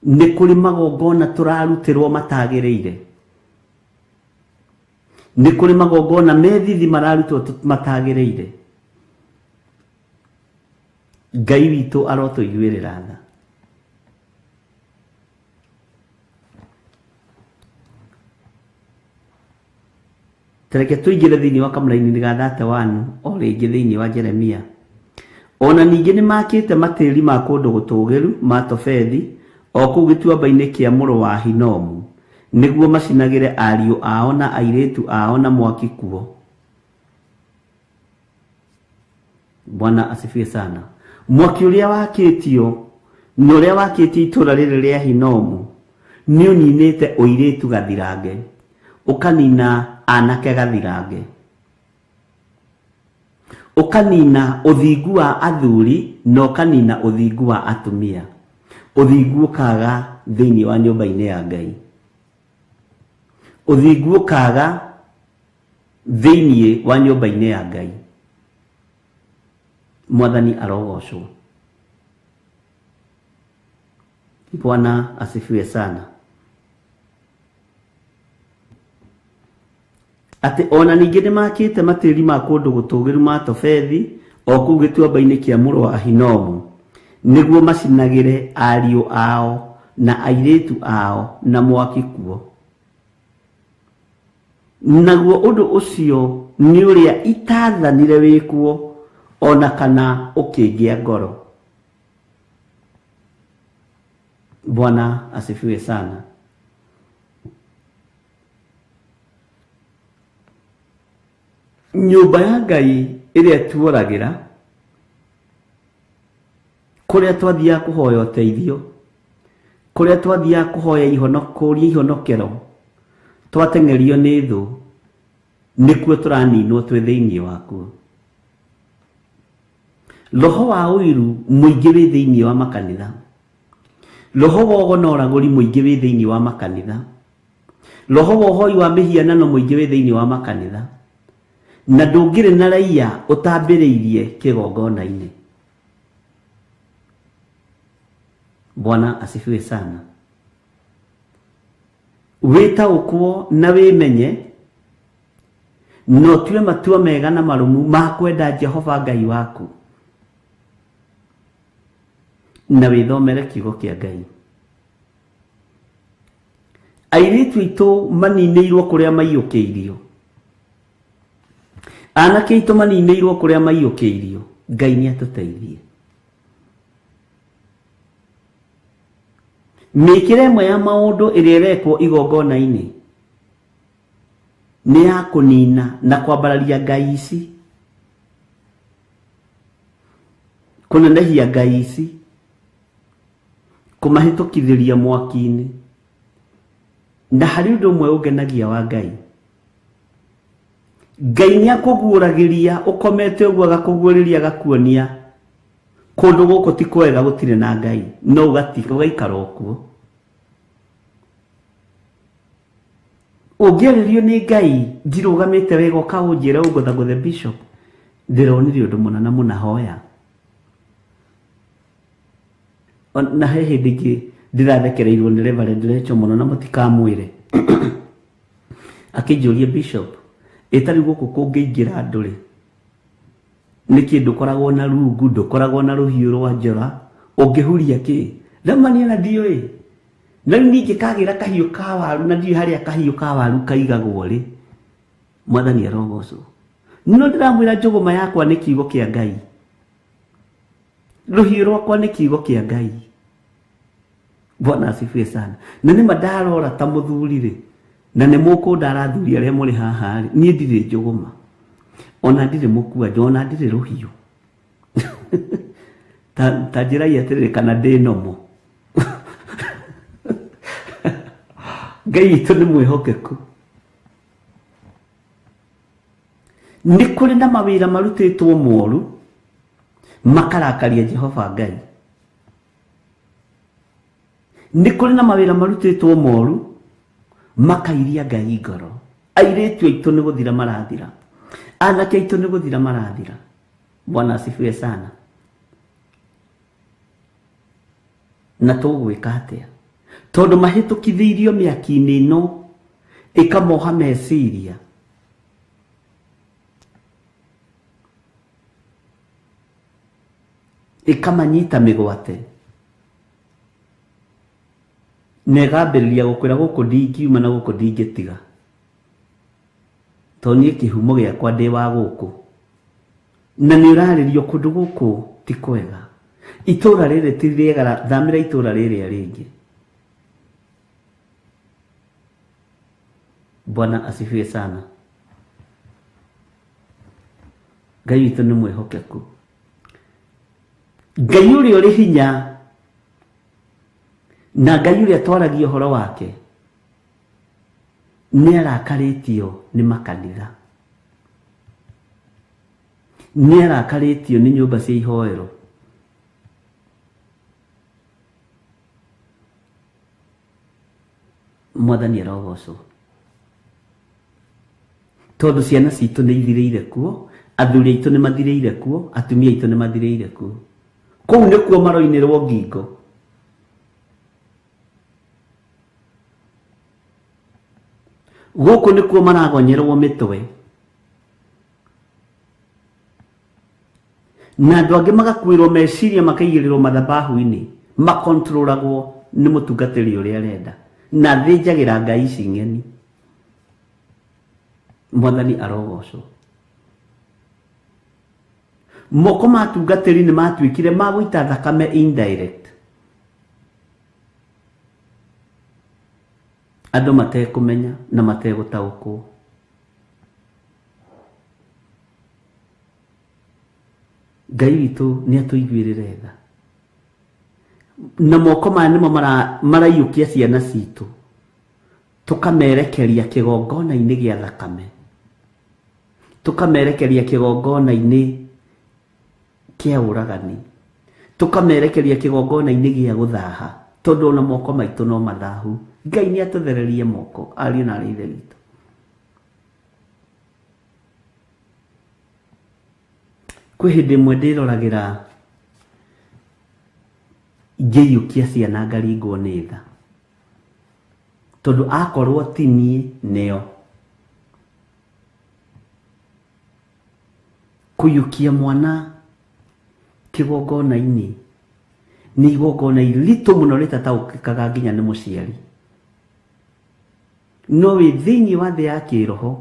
nĩ kũrĩ magongona tũrarutĩrwo matagĩrĩire. Nĩ kũrĩ magongona me thithi mararutwo matagĩrĩire. Ngai witũ arotũiguĩrĩra tha. Tareke tũingĩre thĩinĩ wa kamũraini ga 31 o rĩngĩ thĩinĩ wa Jeremia. Ona ningĩ nĩ makĩte matĩri ma kũndũ gũtũũgĩru ma Tofethi o kũu gĩtuamba-inĩ kĩa mũrũ wa Hinomu, nĩguo macinagĩre ariũ ao na airĩtu ao na mwaki kuo. Bwana asifiwe sana. Mwaki ũrĩa wakĩtio na ũrĩa wakĩtio itũũra rĩrĩ rĩa Hinomu nĩ ũninĩte ũirĩtu gathirange, ũkanina anake gathirange, ũkanina ũthingu wa athuri na ũkanina ũthingu wa atumia. Ũthingu ũkaga thĩinĩ wa nyũmba-inĩ ya Ngai. Ũthingu ũkaga thĩinĩ wa nyũmba-inĩ ya Ngai. Mwathani arogocwo. Bwana asifiwe sana. Atĩ ona ningĩ nĩmakĩte matĩri ma kũndũ gũtũũgĩru ma Tofethi o kũu gĩtuamba-inĩ kĩa mũrũ wa Hinomu, nĩguo macinagĩre ariũ ao na airĩtu ao na mwaki kuo. Naguo ũndũ ũcio nĩ ũrĩa itaathanire wĩkwo, o na kana ũkĩngĩa ngoro. Bwana asifiwe sana. Nyũmba ya Ngai ĩrĩa tuoragĩra, kũrĩa twathiaga kũhoya ũteithio, kũrĩa twathiaga kũhoya kũria ihonokero, twateng'erio nĩ thũ, nĩkuo tũraninwo twĩ thĩinĩ wakuo. Roho wa ũiru mũingĩ wĩ thĩinĩ wa makanitha. Roho wa ũgo na ũragũri mũingĩ wĩ thĩinĩ wa makanitha. Roho wa ũhoi wa mĩhianano mũingĩ wĩ thĩinĩ wa makanitha. Na ndũngĩrĩ na raiya ũtambĩrĩirie kĩgongona-inĩ. Bwana asifiwe sana. Wĩtaũkwo na wĩmenye na ũtue matua mega na marũmu ma kwenda Jehova Ngai waku, na wĩthomere kiugo kĩa Ngai. Airĩtu aitũ maninĩirwo kũrĩa maiyũkĩirio, anake aitũ maninĩirwo kũrĩa maiyũkĩirio. Ngai nĩ atũteithie. Mĩkĩre ĩmwe ya maũndũ ĩrĩa ĩrekwo igongona-inĩ nĩ ya kũnina na kwambararia ngai ici, kũnenehia ngai ici, kũmahĩtũkithĩria mwaki-inĩ. Na harĩ ũndũ ũmwe ũngenagia wa Ngai, Ngai nĩ akũguũragĩria ũkomete ũguo, agakũguũrĩria agakuonia kũndũ gũkũ ti kwega, gũtirĩ na Ngai, no ũgaikara o kuo. Ũngĩarĩrio nĩ Ngai ndirũgamĩte wega ũkaũnjĩra ũngũthagũthe bishop, ndĩronire ũndũ mũna na mũna, hoya. Na he hĩndĩ ĩngĩ ndĩrathekereirwo nĩ Reverend Rachel mũno na mũtikamwĩre. Akĩnjũria bishop, ĩ ta rĩu gũkũ kũngĩingĩra andũ rĩ, nĩkĩ ndũkoragwo na rungu, ndũkoragwo na rũhiũ rwa njora, ũngĩhuria kĩ? Ndamania na ndiũĩ. Na rĩu niĩ ingĩkagĩra kahiũ ka waru na ndiũĩ harĩa kahiũ ka waru kaigagwo rĩ, Mwathani arogocwo. No ndĩramwĩra njũgũma yakwa nĩ kiugo kĩa Ngai. Rũhiũ rwakwa nĩ kiugo kĩa Ngai. Bwana asifiwe sana. Na nĩma ndarora ta mũthuri rĩ, na nĩ mũkũndara athuri arĩa mũrĩ haha rĩ, niĩ ndirĩ njũgũma, ona ndirĩ mũkwanjũ, ona ndirĩ rũhiũ. Ta njĩrai atĩrĩrĩ kana ndĩ nomo. Ngai witũ nĩ mwĩhokeku. Nĩ kũrĩ na mawĩra marutĩtwo moru makarakaria Jehova Ngai. Nĩ kũrĩ na mawĩra marutĩtwo moru makairia Ngai ngoro. Airĩtu aitũ nĩ gũthira marathira, anake aitũ nĩ gũthira marathira. Bwana asifiwe sana. Na tũgwĩka atĩa? Tondũ mahĩtũkithĩirio mĩaki-inĩ ĩno ĩkamoha meciria. Ĩkamanyita mĩgwate. Na ĩgambĩrĩria gũkwĩra gũkũ ndingiuma na gũkũ ndingĩtiga. Tondũ niĩ kĩhumo gĩakwa ndĩ wa gũkũ. Na nĩ ũrarĩrio kũndũ gũkũ ti kwega. Itũra rĩrĩ ti rĩega, thamĩra itũra rĩrĩa rĩngĩ. Bwana asifiwe sana. Ngai witũ nĩ mwĩhokeku. Ngai ũrĩa ũrĩ hinya na Ngai ũrĩa twaragia ũhoro wake nĩ arakarĩtio nĩ makanitha, nĩ arakarĩtio nĩ nyũmba cia ihoero. Mwathani arogocwo. Tondũ ciana citũ nĩ ithirĩire kuo, athuri aitũ nĩ mathirĩire kuo, atumia aitũ nĩ mathirĩire kuo. Kũu nĩkuo maroinĩrwo ngingo. Gũkũ nĩkuo maragonyerwo mĩtwe. Na andũ angĩ magakuĩrwo meciria makaigĩrĩrwo mathabahu-inĩ, makontrolagwo nĩ mũtungatĩri ũrĩa arenda. Na thĩnjagĩra ngai ici ng'eni. Mwathani arogocwo. Moko ma atungatĩri nĩ matuĩkire ma gũita thakame indirect. Andũ matekũmenya na mategũtaũkwo. Ngai witũ nĩ atũiguĩrĩre tha. Na moko maya nĩmo maraiyũkia ciana citũ, tũkamerekeria kĩgongona-inĩ gĩa thakame, tũkamerekeria kĩgongona-inĩ kĩa ũragani, tũkamerekeria kĩgongona-inĩ gĩa gũthaha, tondũ ona moko maitũ no mathahu. Ngai nĩ atũthererie moko, ariũ na arĩ ithe witũ. Kwĩ hĩndĩ ĩmwe ndĩroragĩra ngĩiyũkia ciana ngaringwo nĩ tha, tondũ akorwo ti niĩ nĩo. Kũiyũkia mwana kĩgongona-inĩ nĩ igongona iritũ mũno rĩtataũkĩkaga nginya nĩ mũciari. No wĩ thĩinĩ wa thĩ ya kĩroho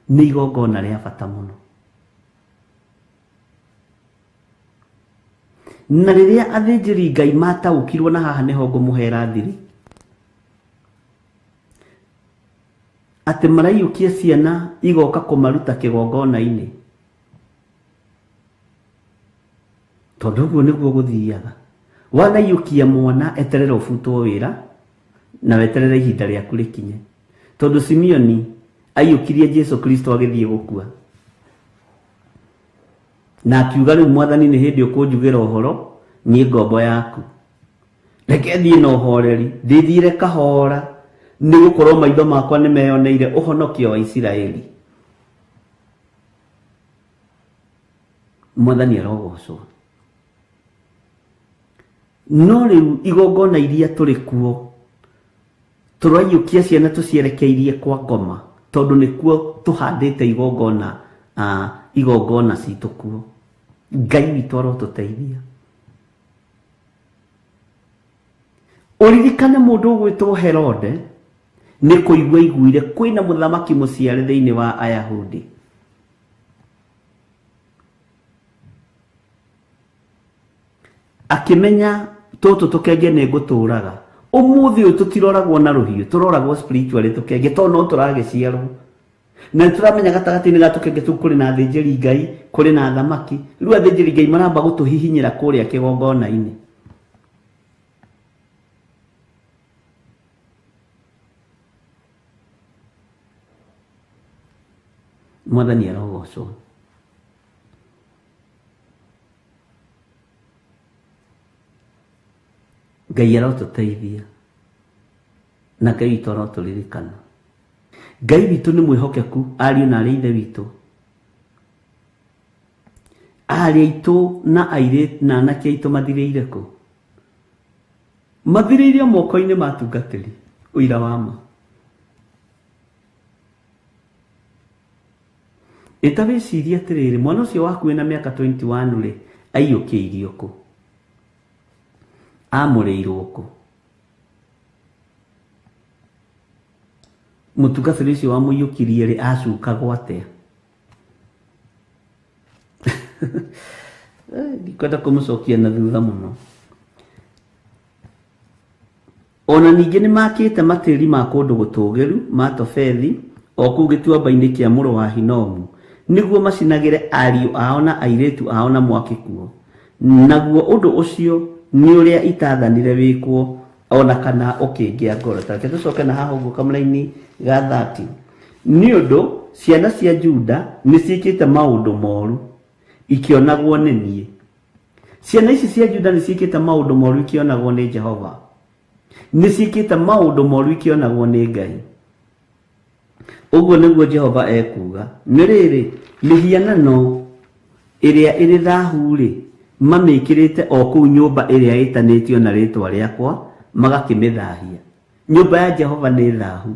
nĩ igongona rĩa bata mũno. Na rĩrĩa athĩnjĩri Ngai mataũkirwo, na haha nĩho ngũmũhera thiri, atĩ maraiyũkia ciana igoka kũmaruta kĩgongona-inĩ, tondũ ũguo nĩguo gũthiaga. Wanaiyũkia mwana, eterera ũbutwo wĩra na weterere ihinda rĩaku rĩkinye, tondũ Simeoni aiyũkirie Jesu Kristo agĩthiĩ gũkua, na akiuga rĩu Mwathani nĩ hĩndĩ ũkũnjugĩra ũhoro, niĩ ngombo yaku, reke thiĩ na ũhoreri, ndĩthiĩre kahora, nĩ gũkorwo maitho makwa nĩ meyoneire ũhonokio wa Isiraeli. Mwathani arogocwo. No rĩu igongona iria tũrĩ kuo, tũraiyũkia ciana tũcierekeirie kwa ngoma, tondũ nĩkuo tũhandĩte igongona, igongona citũ kuo. Ngai witũ arotũteithia. Ũririkane mũndũ ũgwĩtwo Herode nĩ kũigua aiguire kwĩna mũthamaki mũciare thĩinĩ wa Ayahudi. Akĩmenya tũtũ tũkenge nĩ ngũtũraga. Ũmũthĩ ũyũ tũtiroragwo na rũhiũ, tũroragwo spiritually tũkenge, tondũ no tũragĩciarwo. Na nĩ tũramenya gatagatĩ-inĩ ga tũkenge tũu kũrĩ na athĩnjĩri Ngai, kũrĩ na athamaki. Rĩu athĩnjĩri Ngai maramba gũtũhihinyĩra kũrĩa kĩgongona-inĩ. Mwathani arogocwo. Ngai arotũteithia na Ngai witũ arotũririkana. Ngai witũ nĩ mwĩhokeku, ariũ na arĩ ithe witũ. Arĩ aitũ na airĩtu na anake aitũ mathirĩire kũ? Mathirĩire moko-inĩ ma atungatĩri, ũira wa ma. Ĩta wĩcirie atĩrĩrĩ, mwana ũcio waku wĩna mĩaka 21 rĩ, aiyũkĩirio kũ? Amũrĩirwo kũ? Mũtungatĩri ũcio wamũiyũkirie rĩ, acukagwo atĩa? Ndikwenda kũmũcokia na thutha mũno. Ona ningĩ nĩ makĩte matĩri ma kũndũ gũtũũgĩru ma Tofethi o kũu gĩtuamba-inĩ kĩa mũrũ wa Hinomu, nĩguo macinagĩre ariũ ao na airĩtu ao na mwaki kuo. Naguo ũndũ ũcio nĩ ũrĩa itaathanire wĩkwo ona kana ũkĩngĩa ngoro. Ta reke tũcoke na haha ũguo kamũraini ga 30. Nĩ ũndũ ciana cia Juda nĩ ciĩkĩte maũndũ moru ikĩonagwo nĩ niĩ. Ciana ici cia Juda nĩ ciĩkĩte maũndũ moru ikĩonagwo nĩ Jehova. Nĩ ciĩkĩte maũndũ moru ikĩonagwo nĩ Ngai. Ũguo nĩguo Jehova ekuuga. Nĩ rĩrĩ, mĩhianano ĩrĩa ĩrĩ thahu-rĩ, mamĩĩkĩrĩte o kũu nyũmba ĩrĩa ĩtanĩtio na rĩĩtwa rĩakwa, magakĩmĩthahia. Nyũmba ya Jehova nĩ thahu.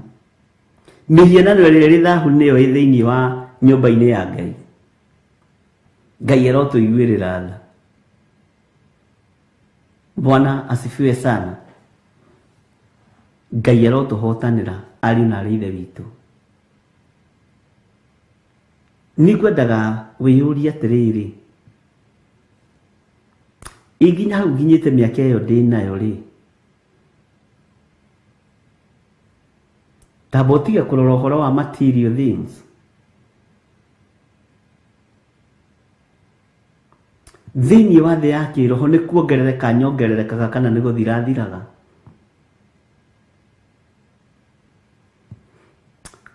Mĩhianano ĩrĩa ĩrĩ thahu nĩyo ĩ thĩinĩ wa nyũmba-inĩ ya Ngai. Ngai arotũiguĩrĩra tha. Bwana asifiwe sana. Ngai arotũhotanĩra ariũ na arĩ ithe witũ. Nĩ ngwendaga wĩyũrie atĩrĩrĩ, ĩ nginya hau nginyĩte mĩaka ĩyo ndĩ nayo rĩ, tamba ũtige kũrora ũhoro wa material things. Thĩinĩ wa thĩ ya kĩroho nĩ kuongerereka nyongererekaga kana nĩ gũthira thiraga?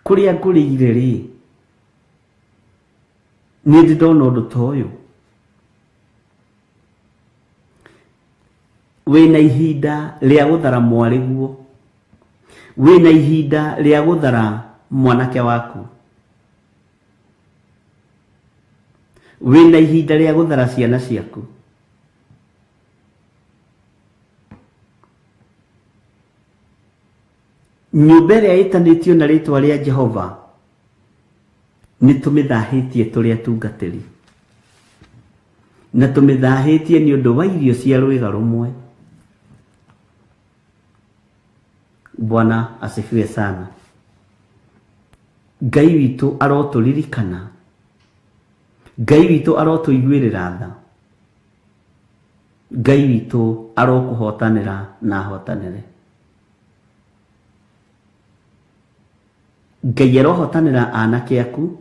Kũrĩa ngũrĩire rĩ, nĩ ndĩ ndona ũndũ ta ũyũ? Wĩna ihinda rĩa gũthara mwarĩguo, wĩna ihinda rĩa gũthara mwanake waku, wĩna ihinda rĩa gũthara ciana ciaku. Nyũmba ĩrĩa ĩtanĩtio na rĩtwa rĩa Jehova nĩ tũmĩthahĩtie tũrĩ atungatĩri, na tũmĩthahĩtie nĩ ũndũ wa irio cia rwĩga rũmwe. Bwana asifiwe sana. Ngai witũ arotũririkana, Ngai witũ arotũiguĩrĩra tha, Ngai witũ arokũhotanĩra na ahotanĩre. Ngai arohotanĩra anake aku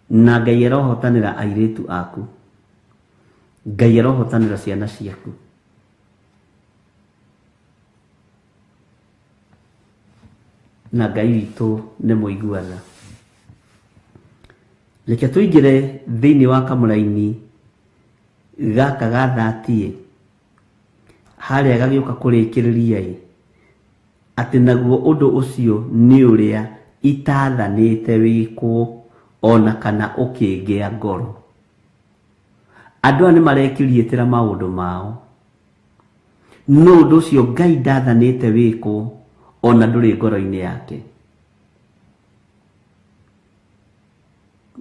na Ngai arohotanĩra airĩtu aku. Ngai arohotanĩra ciana ciaku. Na Ngai witũ nĩ mũigua tha. Reke tũingĩre thĩinĩ wa kamũraini gaka ga 30 harĩa gagĩũka kũrĩkĩrĩria ĩ, atĩ naguo ũndũ ũcio nĩ ũrĩa itathanĩte wĩkwo ona kana ũkĩngĩa ngoro. Andũ aya nĩ marekiriĩtĩra maũndũ mao, no ũndũ ũcio Ngai ndathanĩte wĩkwo ona ndũrĩ ngoro-inĩ yake.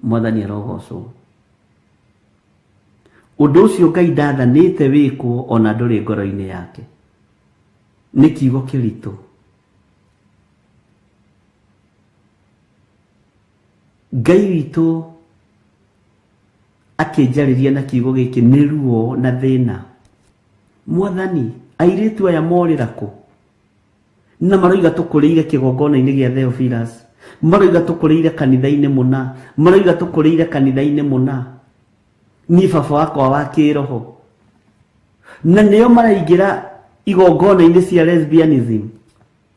Mwathani arogocwo. Ũndũ ũcio Ngai ndathanĩte wĩkwo ona ndũrĩ ngoro-inĩ yake. Nĩ kiugo kĩritũ. Ngai witũ akĩnjarĩria na kiugo gĩkĩ nĩ ruo na thĩna. Mwathani, airĩtu aya morĩra kũ? Na maroiga tũkũrĩire kĩgongona-inĩ gĩa Theophilus, maroiga tũkũrĩire kanitha-inĩ mũna, maroiga tũkũrĩire kanitha-inĩ mũna. Niĩ baba wakwa wa kĩroho. Na nĩo maraingĩra igongona-inĩ cia lesbianism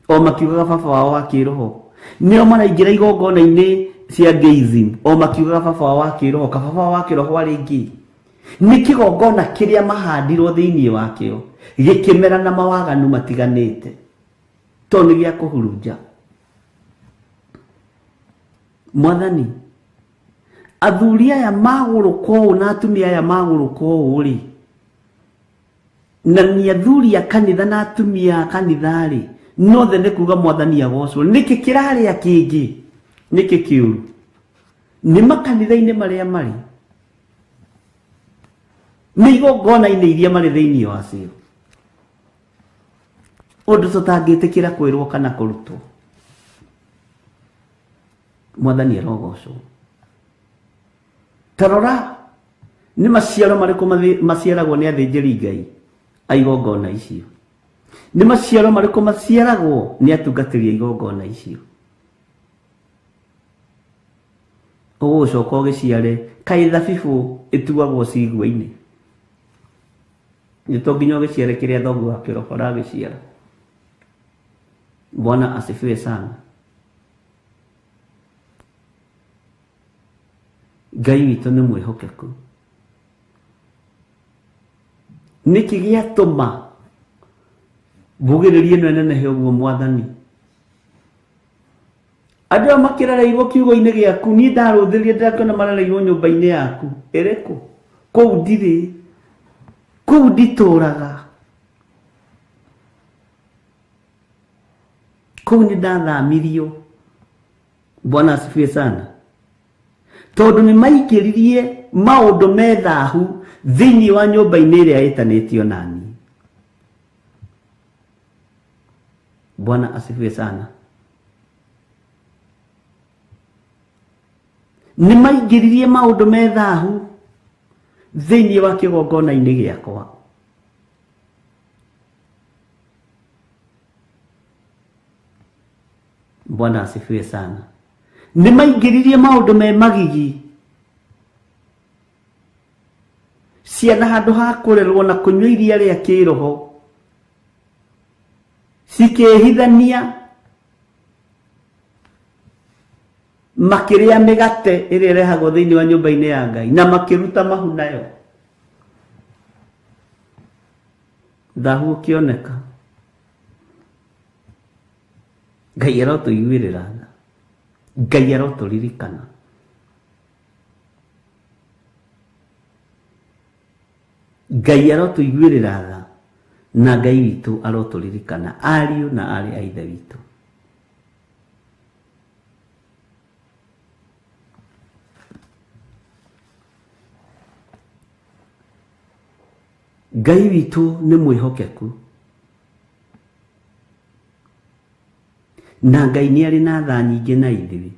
o makiugaga baba wao wa kĩroho. Nĩo maraingĩra igongona-inĩ cia gayism o makiugaga baba wao wa kĩroho, ka baba wao wa kĩroho arĩ gay. Nĩ kĩgongona kĩrĩa mahandirwo thĩinĩ wakĩo gĩkĩmera na mawaganu matiganĩte, tondũ nĩ gĩa kũhurunja. Mwathani, athuri aya magũrũka ũũ na atumia aya magũrũka ũũ rĩ, na nĩ athuri a kanitha na atumia a kanitha rĩ, nothe nĩ kuga Mwathani agocwo. Nĩkĩ kĩrarĩa kĩngĩ? Nĩkĩ kĩũru? Nĩ makanitha-inĩ marĩa marĩ, nĩ igongona-inĩ iria marĩ thĩinĩ wacio, ũndũ tũtangĩtĩkĩra kwĩrwo kana kũrutwo. Mwathani arogocwo. Ta rora nĩ maciaro marĩkũ maciaragwo nĩ athĩnjĩri Ngai a igongona icio, nĩ maciaro marĩkũ maciaragwo nĩ atungatĩri a igongona icio. Ũgũcoka ũgĩciare kaĩ thabibũ ĩtuagwo cigua-inĩ, nĩ to nginya ũgĩciare kĩrĩa thoguo wa kĩroho aragĩciara. Bwana asifiwe sana. Ngai witũ nĩ mwĩhokeku. Nĩkĩ gĩatũma Mbugĩrĩria ĩno ĩnenehe ũguo mwathani. Andũ aya makĩrereirwo kiugo-inĩ gĩaku, niĩ ndarũthĩrĩria ndĩrakĩona marereirwo nyũmba-inĩ yaku. Ĩrĩkũ? Kũu ndirĩ. Kũu nditũraga. Kũu nĩ ndathamirio. Bwana asifiwe sana. Tondũ nĩ maingĩririe maũndũ me thahu thĩinĩ wa nyũmba-inĩ ĩrĩa ĩtanĩtio nani. Bwana asifiwe sana. Nĩ maingĩririe maũndũ me thahu thĩinĩ wa kĩgongona-inĩ gĩakwa. Bwana asifiwe sana. Nĩ maingĩririe maũndũ me magigi ciana handũ ha kũrerwo na kũnyua iria rĩa kĩroho cikĩhithania makĩrĩa mĩgate ĩrĩa ĩrehagwo thĩinĩ wa nyũmba-inĩ ya Ngai na makĩruta mahu nayo. Thahu ũkĩoneka. Ngai arotũiguĩrĩra tha. Ngai arotũririkana. Ngai arotũiguĩrĩra tha na Ngai witũ arotũririkana ariũ na aarĩ a Ithe witũ. Ngai witũ nĩ mwĩhokeku na Ngai nĩ arĩ na tha nyingĩ na ithuĩ.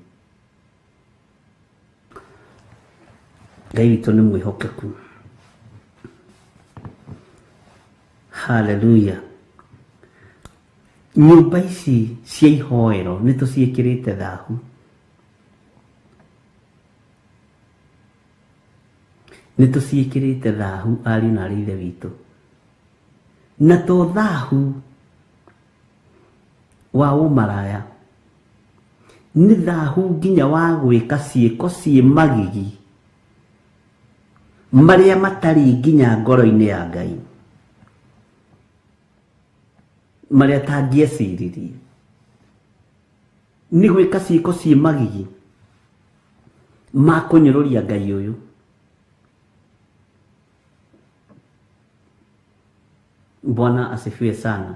Ngai witũ nĩ mwĩhokeku. Haleluya. Nyũmba ici cia ihoero nĩ tũciĩkĩrĩte thahu. Nĩ tũciĩkĩrĩte thahu ariũ na aarĩ a Ithe witũ. Na to thahu wa ũmaraya, nĩ thahu nginya wa gwĩka ciĩko ciĩ magigi marĩa matarĩ nginya ngoro-inĩ ya Ngai, marĩa tangĩeciririe. Nĩ gwĩka ciĩko ciĩ magigi ma kũnyũrũria Ngai ũyũ. Bwana asifiwe sana.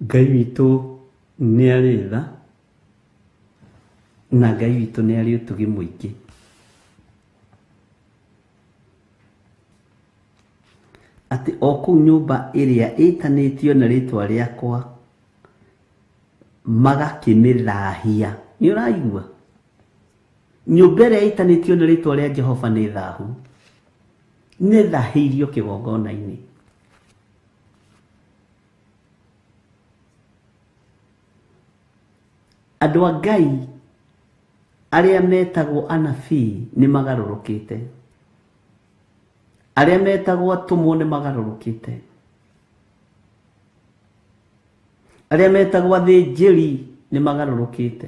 Ngai witũ nĩ arĩ tha na Ngai witũ nĩ arĩ ũtugi mũingĩ. Atĩ o kũu nyũmba ĩrĩa ĩtanĩtio na rĩtwa rĩakwa magakĩmĩthahia. Nĩ ũraigua? Nyũmba ĩrĩa ĩtanĩtio na rĩtwa rĩa Jehova nĩ thahu. Nĩ thahĩirio kĩgongona-inĩ. Andũ a Ngai arĩa metagwo anabii nĩ magarũrũkĩte. Arĩa metagwo atũmwo nĩ magarũrũkĩte. Arĩa metagwo athĩnjĩri nĩ magarũrũkĩte.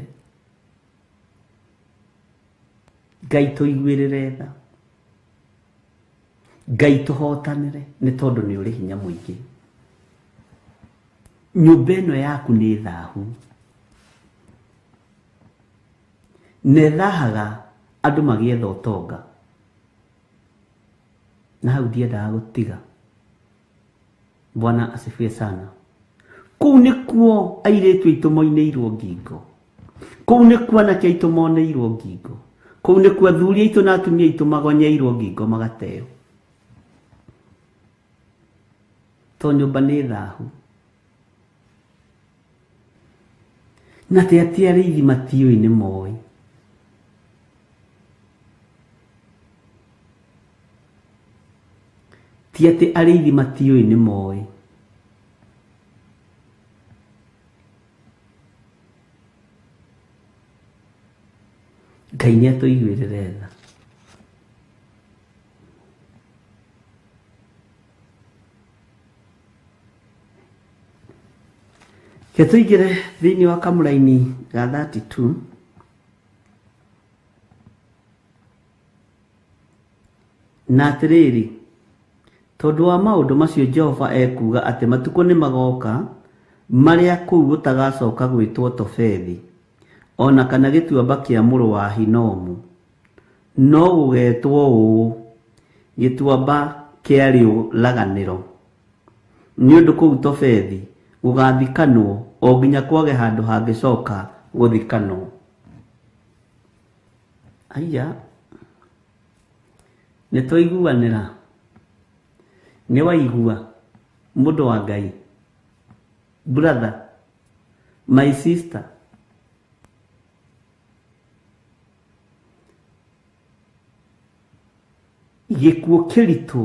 Ngai tũiguĩrĩre tha. Ngai tũhotanĩre nĩ tondũ nĩ ũrĩ hinya mũingĩ. Nyũmba ĩno yaku nĩ thahu. Na ĩthahaga andũ magĩetha ũtonga. Na hau ndiendaga gũtiga. Bwana asifiwe sana. Kũu nĩkuo airĩtu aitũ moinĩirwo ngingo. Kũu nĩkuo anake aitũ moneirwo ngingo. Kũu nĩkuo athuri aitũ na atumia aitũ magonyeirwo ngingo magateo. To nyũmba nĩ thahu. Na te atĩ arĩithi matiũĩ nĩ moĩ. Ti atĩ arĩithi matiũĩ nĩ moĩ. Ngai nĩ atũiguĩrĩre tha. Reke tũingĩre thĩinĩ wa kamũraini ga 32 Na atĩrĩrĩ, tondũ wa maũndũ macio Jehova ekuuga atĩ matukũ nĩ magoka marĩa kũu gũtagacoka gwĩtwo Tofethi, o na kana gĩtuamba kĩa mũrũ wa Hinomu, no gũgetwo ũũ, Gĩtuamba kĩa Rĩũraganĩro. Nĩ ũndũ kũu Tofethi gũgaathikanwo o nginya kwage handũ hangĩcoka gũthikanwo. Aya, nĩ twaiguanĩra? Nĩ waigua, mũndũ wa Ngai? Brother, my sister. Gĩkuũ kĩritũ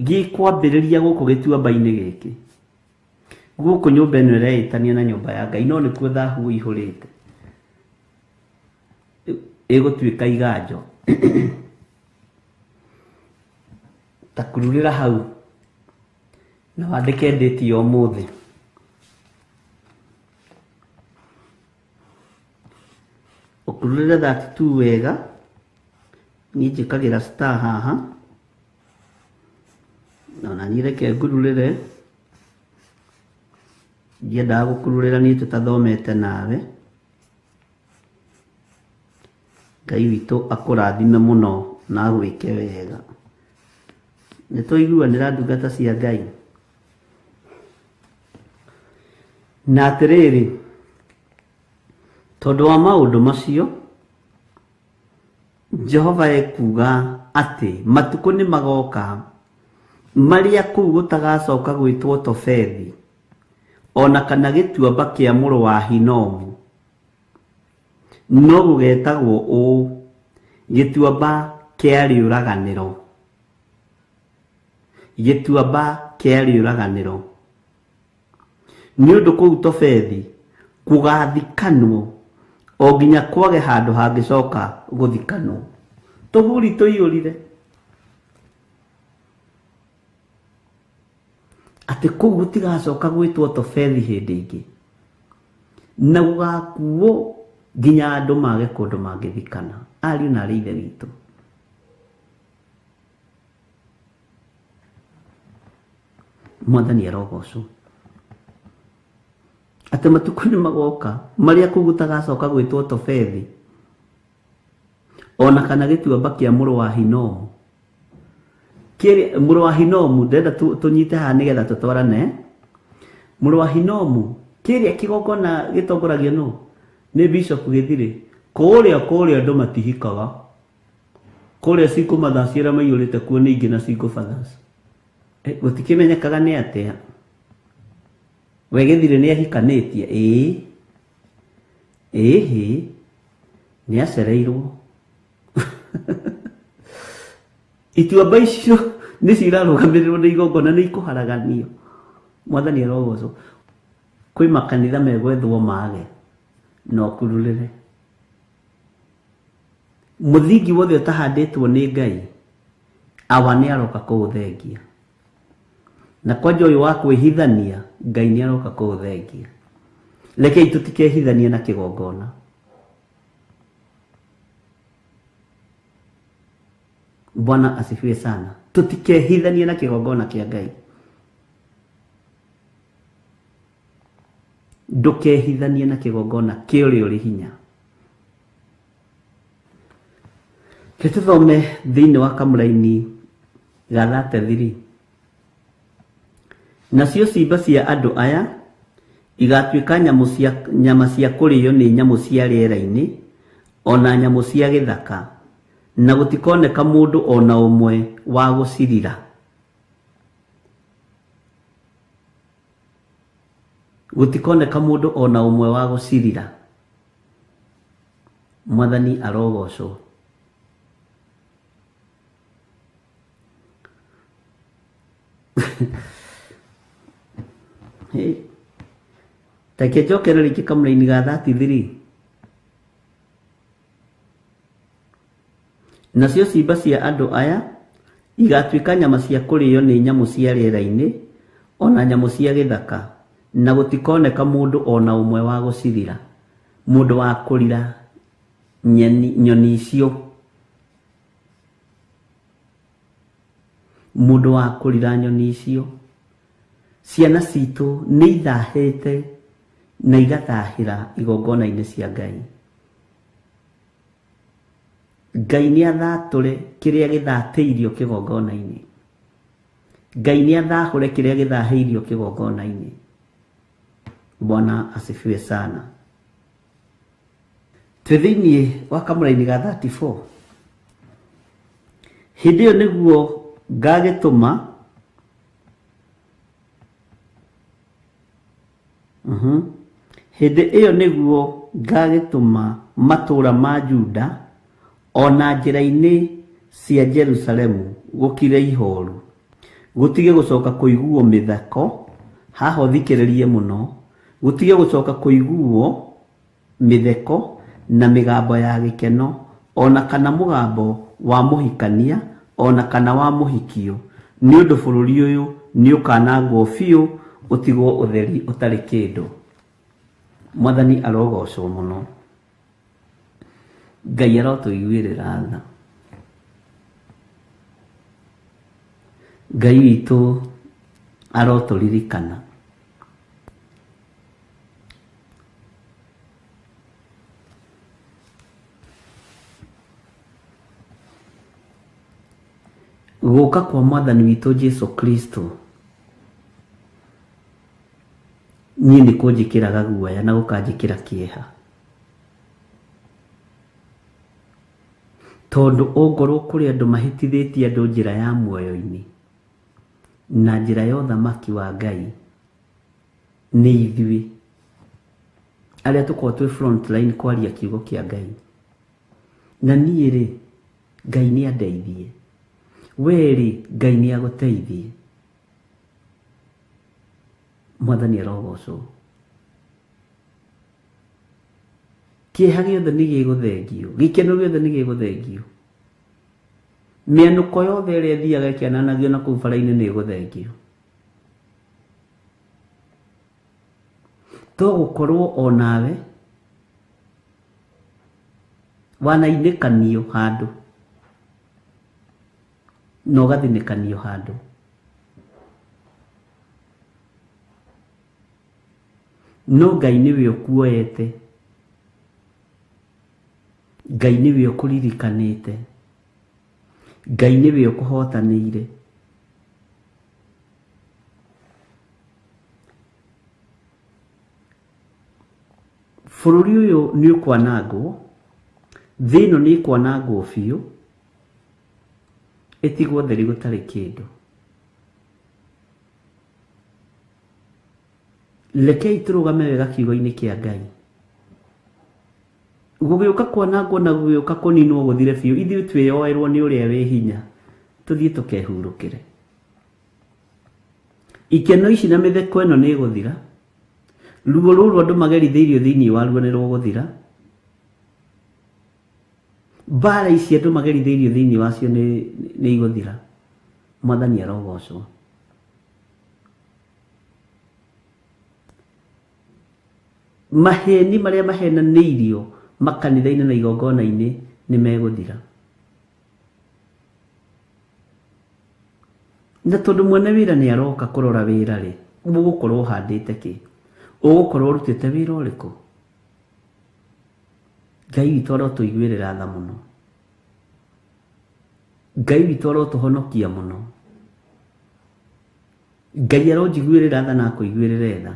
gĩkwambĩrĩria gũkũ gĩtuamba-inĩ gĩkĩ. Gũkũ nyũmba ĩno ĩreĩtania na nyũmba ya Ngai, no nĩkuo thahu ũihũrĩte. Ĩgũtuĩka iganjo. Ta kururĩra hau na wandĩke ndĩti ya ũmũthĩ. Ũkururĩre 32 wega, niĩ njĩkagĩra star haha, ona niĩ reke ngururĩre, ndiendaga gũkururĩra niĩ tũtathomete nawe. Ngai witũ akũrathime mũno na agwĩke wega. Nĩ twaiguanĩra ndungata cia Ngai? Na atĩrĩrĩ, tondũ wa maũndũ macio, Jehova ekuuga atĩ matukũ nĩ magoka marĩa kũu gũtagacoka gwĩtwo Tofethi, o na kana gĩtuamba kĩa mũrũ wa Hinomu, no gũgetagwo ũũ, Gĩtuamba kĩa Rĩũraganĩro. Gĩtuamba kĩa Rĩũraganĩro. Nĩ ũndũ kũu Tofethi gũgaathikanwo o nginya kwage handũ hangĩcoka gũthikanwo. Tũhuri tũiyũrire. Atĩ kũu gũtigacoka gwĩtwo Tofethi hĩndĩ ĩngĩ, na gũgakuo nginya andũ mage kũndũ mangĩthikana. Ariũ na aarĩ a Ithe witũ. Mwathani arogocwo. Atĩ matukũ nĩ magoka marĩa kũu gũtagacoka gwĩtwo Tofethi, o na kana gĩtuamba kĩa mũrũ wa Hinomu. Kĩrĩa mũrũ wa Hinomu, ndĩrenda tũnyite haha nĩgetha tũtwarane. Mũrũ wa Hinomu, kĩrĩa kĩgongona gĩtongoragio nũ? Nĩ Bishop Gĩthirĩ. Kũrĩa kũrĩa andũ matihikaga. Kũrĩa single mothers arĩa maiyũrĩte kuo nĩ aingĩ na single fathers. Eh, gũtikĩmenyekaga nĩ atĩa. We Gĩthirĩ nĩ ahikanĩtie? Ĩĩ. Ĩhĩ, nĩ acereirwo. Ituamba icio nĩcio irarũgamĩrĩrwo nĩ igongona nĩ ikũharaganio. Mwathani arogocwo. Kwĩ makanitha megwethwo mage na ũkururĩre. Mũthingi wothe ũtahandĩtwo nĩ Ngai, Awa nĩ aroka kũũthengia. Na kwanja ũyũ wa kwĩhithania, Ngai nĩ aroka kũũthengia. Rekei tũtikehithanie na kĩgongona. Bwana asifiwe sana. Tũtikehithanie na kĩgongona kĩa Ngai. Ndũkehithanie na kĩgongona kĩa ũrĩa ũrĩ hinya. Reke tũthome thĩinĩ wa kamũraini ga 33. Nacio ciimba cia andũ aya igaatuĩka nyamũ cia, nyama cia kũrĩo nĩ nyamũ cia rĩera-inĩ, o na nyamũ cia gĩthaka, na gũtikoneka mũndũ o na ũmwe wa gũcirira. Gũtikoneka mũndũ o na ũmwe wa gũcirira. Mwathani arogocwo. Hey. Reke njokere rĩngĩ kamũraini ga 33. Nacio ciimba cia andũ aya igaatuĩka nyama cia kũrĩo nĩ nyamũ cia rĩera-inĩ, o na nyamũ cia gĩthaka, na gũtikoneka mũndũ o na ũmwe wa gũcirira, mũndũ wa kũrira nyeni, nyoni icio. Mũndũ wa kũrira nyoni icio. Ciana citũ nĩ ithahĩte na igathahĩra igongona-inĩ cia Ngai. Ngai nĩ athatũre kĩrĩa gĩthatĩirio kĩgongona-inĩ. Ngai nĩ athahũre kĩrĩa gĩthahĩirio kĩgongona-inĩ. Bwana asifiwe sana. Twĩ thĩinĩ wa kamũraini ga 34. Hĩndĩ ĩyo nĩguo ngagĩtũma Hĩndĩ ĩyo nĩguo ngagĩtũma matũũra ma Juda o na njĩra-inĩ cia Jerusalemu gũkire ihooru, gũtige gũcoka kũiguo mĩtheko, haha ũthikĩrĩrie mũno, gũtige gũcoka kũiguo mĩtheko na mĩgambo ya gĩkeno, o na kana mũgambo wa mũhikania o na kana wa mũhikio, nĩ ũndũ bũrũri ũyũ nĩũkanangwo biũ ũtigwo ũtheri ũtarĩ kĩndũ. Mwathani arogocwo mũno. Ngai arotũiguĩrĩra tha. Ngai witũ arotũririkana. Gũka kwa Mwathani witũ Jesu Kristo niĩ nĩ kũnjĩkĩraga guoya na gũkanjĩkĩra kĩeha, tondũ ongorwo kũrĩ andũ mahĩtithĩtie andũ njĩra ya muoyo-inĩ na njĩra ya ũthamaki wa Ngai, nĩ ithuĩ arĩa tũkoragwo twĩ front line kwaria kiugo kĩa Ngai. Na niĩ rĩ, Ngai nĩ andeithie, we rĩ, Ngai nĩ agũteithie. Mwathani arogocwo. Kĩeha gĩothe nĩ gĩgũthengio, gĩkeno gĩothe nĩ gĩgũthengio, mĩanũko yothe ĩrĩa ĩthiaga ĩkĩananagio na kũu bara-inĩ nĩ ĩgũthengio. To gũkorwo o nawe wanainĩkanio handũ na ũgathinĩkanio handũ. No Ngai nĩwe ũkuoete, Ngai nĩwe ũkũririkanĩte, Ngai nĩwe ũkũhotanĩire. Bũrũri ũyũ nĩ ũkwanangwo, thĩ ĩno nĩ ĩkwanangwo biũ, ĩtigwo theri gũtarĩ kĩndũ. Rekei tũrũgame wega kiugo-inĩ kĩa Ngai. Gũgĩũka kwanangwo na gũgĩũka kũninwo gũthire biũ, ithuĩ twĩyoerwo nĩ ũrĩa wĩ hinya, tũthiĩ tũkehurũkĩre. Ikeno ici na mĩtheko ĩno nĩ ĩgũthira, ruo rũrũ andũ magerithĩirio thĩinĩ waruo nĩ rũgũthira, mbara ici andũ magerithĩirio thĩinĩ wacio nĩ igũthira. Mwathani arogocwo. Maheni marĩa mahenanĩirio makanitha-inĩ na igongona-inĩ nĩ megũthira. Na tondũ mwene wĩra nĩ aroka kũrora wĩra rĩ, ũgũkorwo ũhandĩte kĩ? Ũgũkorwo ũrutĩte wĩra ũrĩkũ? Ngai witũ arotũiguĩrĩra tha mũno. Ngai witũ arotũhonokia mũno. Ngai aronjiguĩrĩra tha na akũiguĩrĩre tha.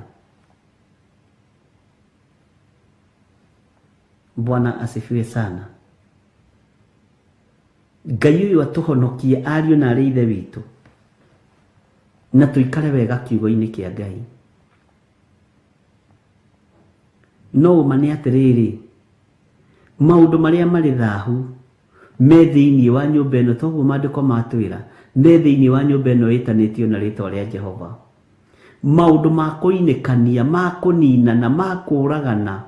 Bwana asifiwe sana. Ngai ũyũ atũhonokie ariũ na arĩ ithe witũ, na tũikare wega kiugo-inĩ kĩa Ngai. No ũma nĩ atĩrĩrĩ, maũndũ marĩa marĩ thahu me thĩinĩ wa nyũmba ĩno, toguo maandĩko matwĩra, me thĩinĩ wa nyũmba ĩno ĩtanĩtio na rĩtwa rĩa Jehova. Maũndũ ma kũinĩkania, ma kũninana, ma kũũragana,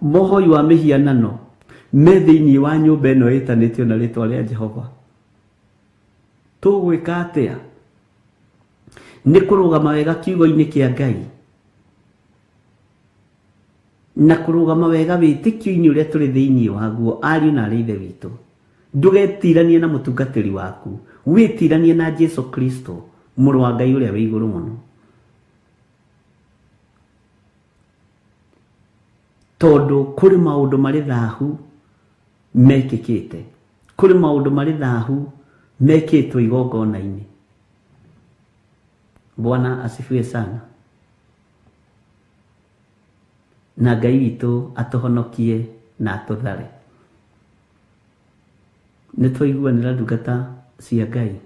mohoi wa mĩhianano me thĩinĩ wa nyũmba ĩno ĩtanĩtio na rĩtwa rĩa Jehova. Tũgwĩka atĩa? Nĩ kũrũgama wega kiugo-inĩ kĩa Ngai na kũrũgama wega wĩtĩkio-inĩ ũrĩa tũrĩ thĩinĩ waguo, ariũ na arĩ ithe witũ, Ndũgetiranie na mũtungatĩri waku, wĩtiranie na Jesu Kristo, mũrũ wa Ngai ũrĩa wĩ igũrũ mũno. Tondũ kũrĩ maũndũ marĩ thahu mekĩkĩte, kũrĩ maũndũ marĩ thahu mekĩtwo igongona-inĩ. Bwana asifiwe sana. Na Ngai witũ atũhonokie na atũthare. Nĩ twaiguanĩra ndungata cia Ngai.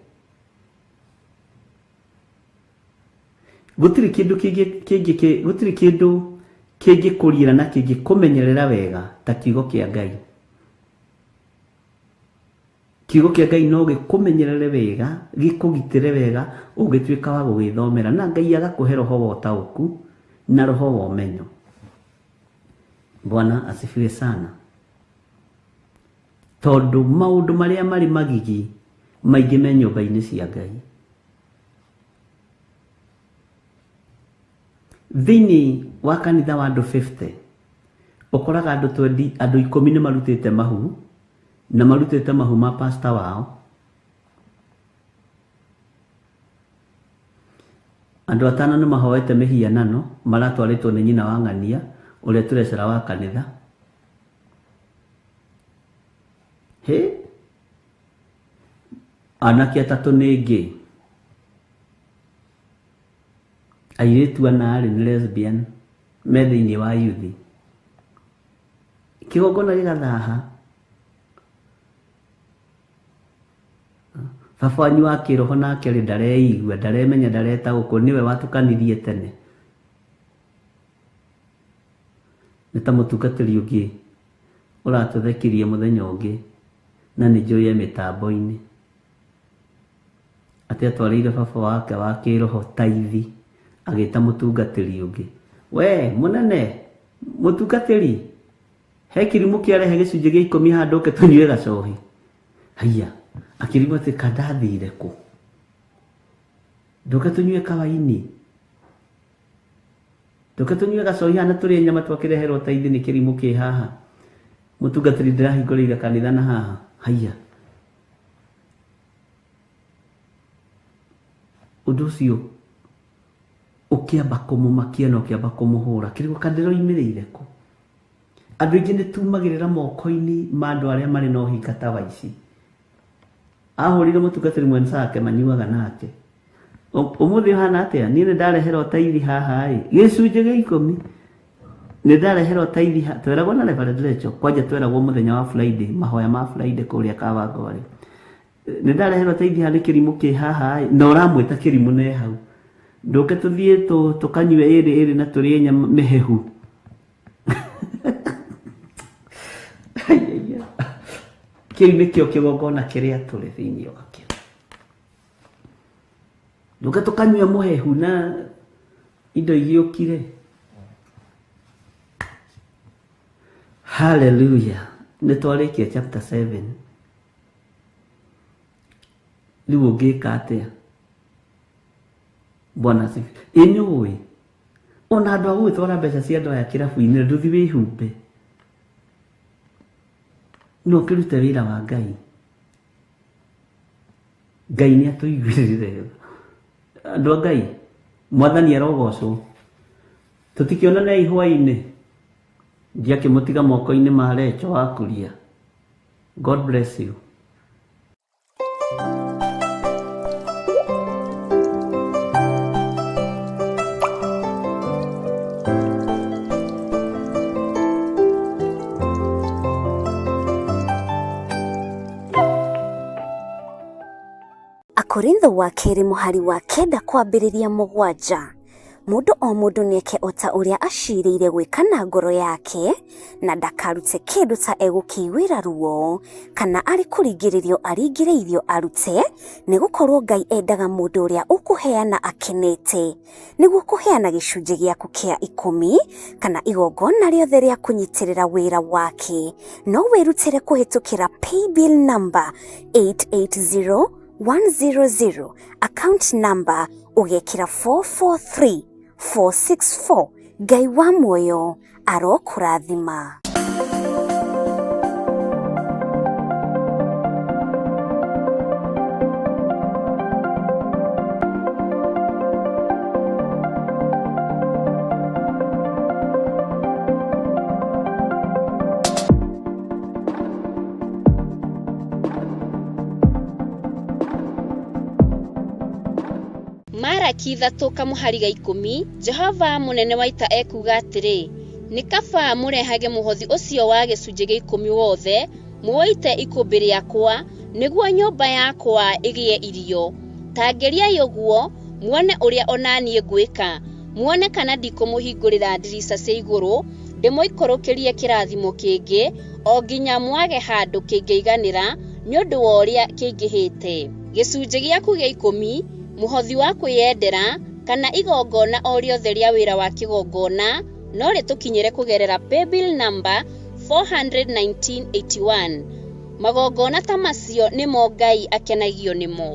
Gũtirĩ kĩndũ kĩngĩ kĩngĩ gũtirĩ kĩndũ kĩngĩkũriĩra na kĩngĩkũmenyerera wega ta kiugo kĩa Ngai. Kiugo kĩa Ngai no gĩkũmenyerere wega, gĩkũgitĩre wega ũngĩtuĩka wa gũgĩthomera, na Ngai agakũhe roho wa ũtaũku na roho wa ũmenyo. Bwana asifiwe sana. Tondũ maũndũ marĩa marĩ magigi maingĩ me nyũmba-inĩ cia Ngai. Thĩinĩ wa kanitha wa andũ 50 ũkoraga andũ 20, andũ ikũmi nĩ marutĩte mahu, na marutĩte mahu ma pastor wao. Andũ atano nĩ mahoete mĩhianano maratwarĩtwo nĩ nyina wa ng'ania ũrĩa tũrecera wa kanitha. Hĩ, anake atatũ nĩ gay, airĩtu ana rĩ nĩ lesbian me thĩinĩ wa yuthi. Kĩgongona gĩgathaha. Baba wanyu wa kĩroho nake rĩ ndareigua, ndaremenya, ndaretaũkwo, nĩwe watũkanirie tene. Nĩ ta mũtungatĩri ũngĩ ũratũthekirie mũthenya ũngĩ na nĩ njũĩ e mĩtambo-inĩ. Atĩ atwarĩire baba wake wa kĩroho taithi agĩta mũtungatĩri ũngĩ. We mũnene, mũtungatĩri, he kĩrimũ kĩarehe gĩcunjĩ gĩa ikũmi haha ndũke tũnyue gacohi. Haiya, akĩrigwo atĩ kandathire kũ? Ndũke tũnyue kawaini. Ndũke tũnyue gacohi haha na tũrĩe nyama twakĩreherwo taithi nĩ kĩrimũ kĩ haha. Mũtungatĩri ndĩrahingũrĩire kanitha na haha. Haiya. Ũndũ ũcio ũkĩamba kũmũmakia na ũkĩamba kũmũhũra. Kĩrĩgo kandĩroimĩrĩire kũ? Andũ aingĩ nĩ tumagĩrĩra moko-inĩ ma andũ arĩa marĩ na ũhinga ta wa ici. Ahũrire mũtungatĩri mwenzake manyuaga nake. Ũmũthĩ ũhana atĩa? Niĩ nĩ ndareherwo taithi haha ĩ. Gĩcunjĩ gĩa ikũmi. Nĩ ndareherwo taithi haha. Tweragwo na Reverend Rachel. Kwanja tweragwo mũthenya wa Friday, mahoya ma Friday kũrĩa Kawangware. Nĩ ndareherwo taithi haha nĩ kĩrimũ kĩ haha ĩ. Na ũramwĩta kĩrimũ ne hau. Ndũke tũthiĩ tũkanyue ĩrĩ ĩrĩ na tũrĩe nyama mĩhehu. Kĩu nĩkĩo kĩgongona kĩrĩa tũrĩ thĩinĩ wakĩo. Ndũke tũkanyue mũhehu na indo igĩũkire. Hallelujah. Nĩ twarĩkia chapter 7. Rĩu ũngĩka atĩa? Bwana asifiwe. Ĩ nĩ ũĩ ona andũ a gũgĩtwara mbeca cia andũ aya kĩrabu-inĩ ndũthi wĩhumbe no ũkĩrute wĩra wa Ngai. Ngai nĩ atũiguĩrĩre tha. Andũ a Ngai, Mwathani arogocwo. Tũtikĩonanei hwaĩ-inĩ. Ndiakĩmũtiga moko-inĩ ma Recho wa Kuria. God bless you. Akorintho wa kerĩ mũhari wa kenda kwambĩrĩria mũgwanja. Mũndũ o mũndũ nĩeke o ta ũrĩa acirĩire gwĩka na ngoro yake, na ndakarute kĩndũ ta egũkĩiguĩra ruo, kana arĩ kũringĩrĩrio aringĩrĩirio arute, nĩgũkorwo Ngai endaga mũndũ ũrĩa ũkũheana akenete. Nĩguo kũheana gĩcunjĩ gĩaku kĩa ikũmi, kana igongona rĩothe rĩa kũnyitĩrĩra wĩra wake, no wĩrutĩre kũhĩtũkĩra paybill number 880100, account number ũgekĩra 443464. Ngai wa muoyo arokũrathima. Maraki ithatũ kamũhari ga ikũmi, Jehova mũnene wa ita ekuuga atĩrĩ, Nĩ kaba mũrehage mũhothi ũcio wa gĩcunjĩ gĩa ikũmi wothe, mũũite ikũmbĩ rĩakwa, nĩguo nyũmba yakwa ĩgĩe irio. Ta ngeriai ũguo, muone ũrĩa o na niĩ ngwĩka, muone kana ndikũmũhingũrĩra ndirica cia igũrũ, ndĩmũikũrũkĩrie kĩrathimo kĩngĩ, o nginya mwage handũ kĩngĩiganĩra nĩ ũndũ wa ũrĩa kĩingĩhĩte. Gĩcunjĩ gĩaku gĩa ikũmi, mũhothi wa kwĩyendera, kana igongona o rĩothe rĩa wĩra wa kĩgongona no rĩtũkinyĩre kũgerera paybill number 41981. Magongona ta macio nĩmo Ngai akenagio nĩmo.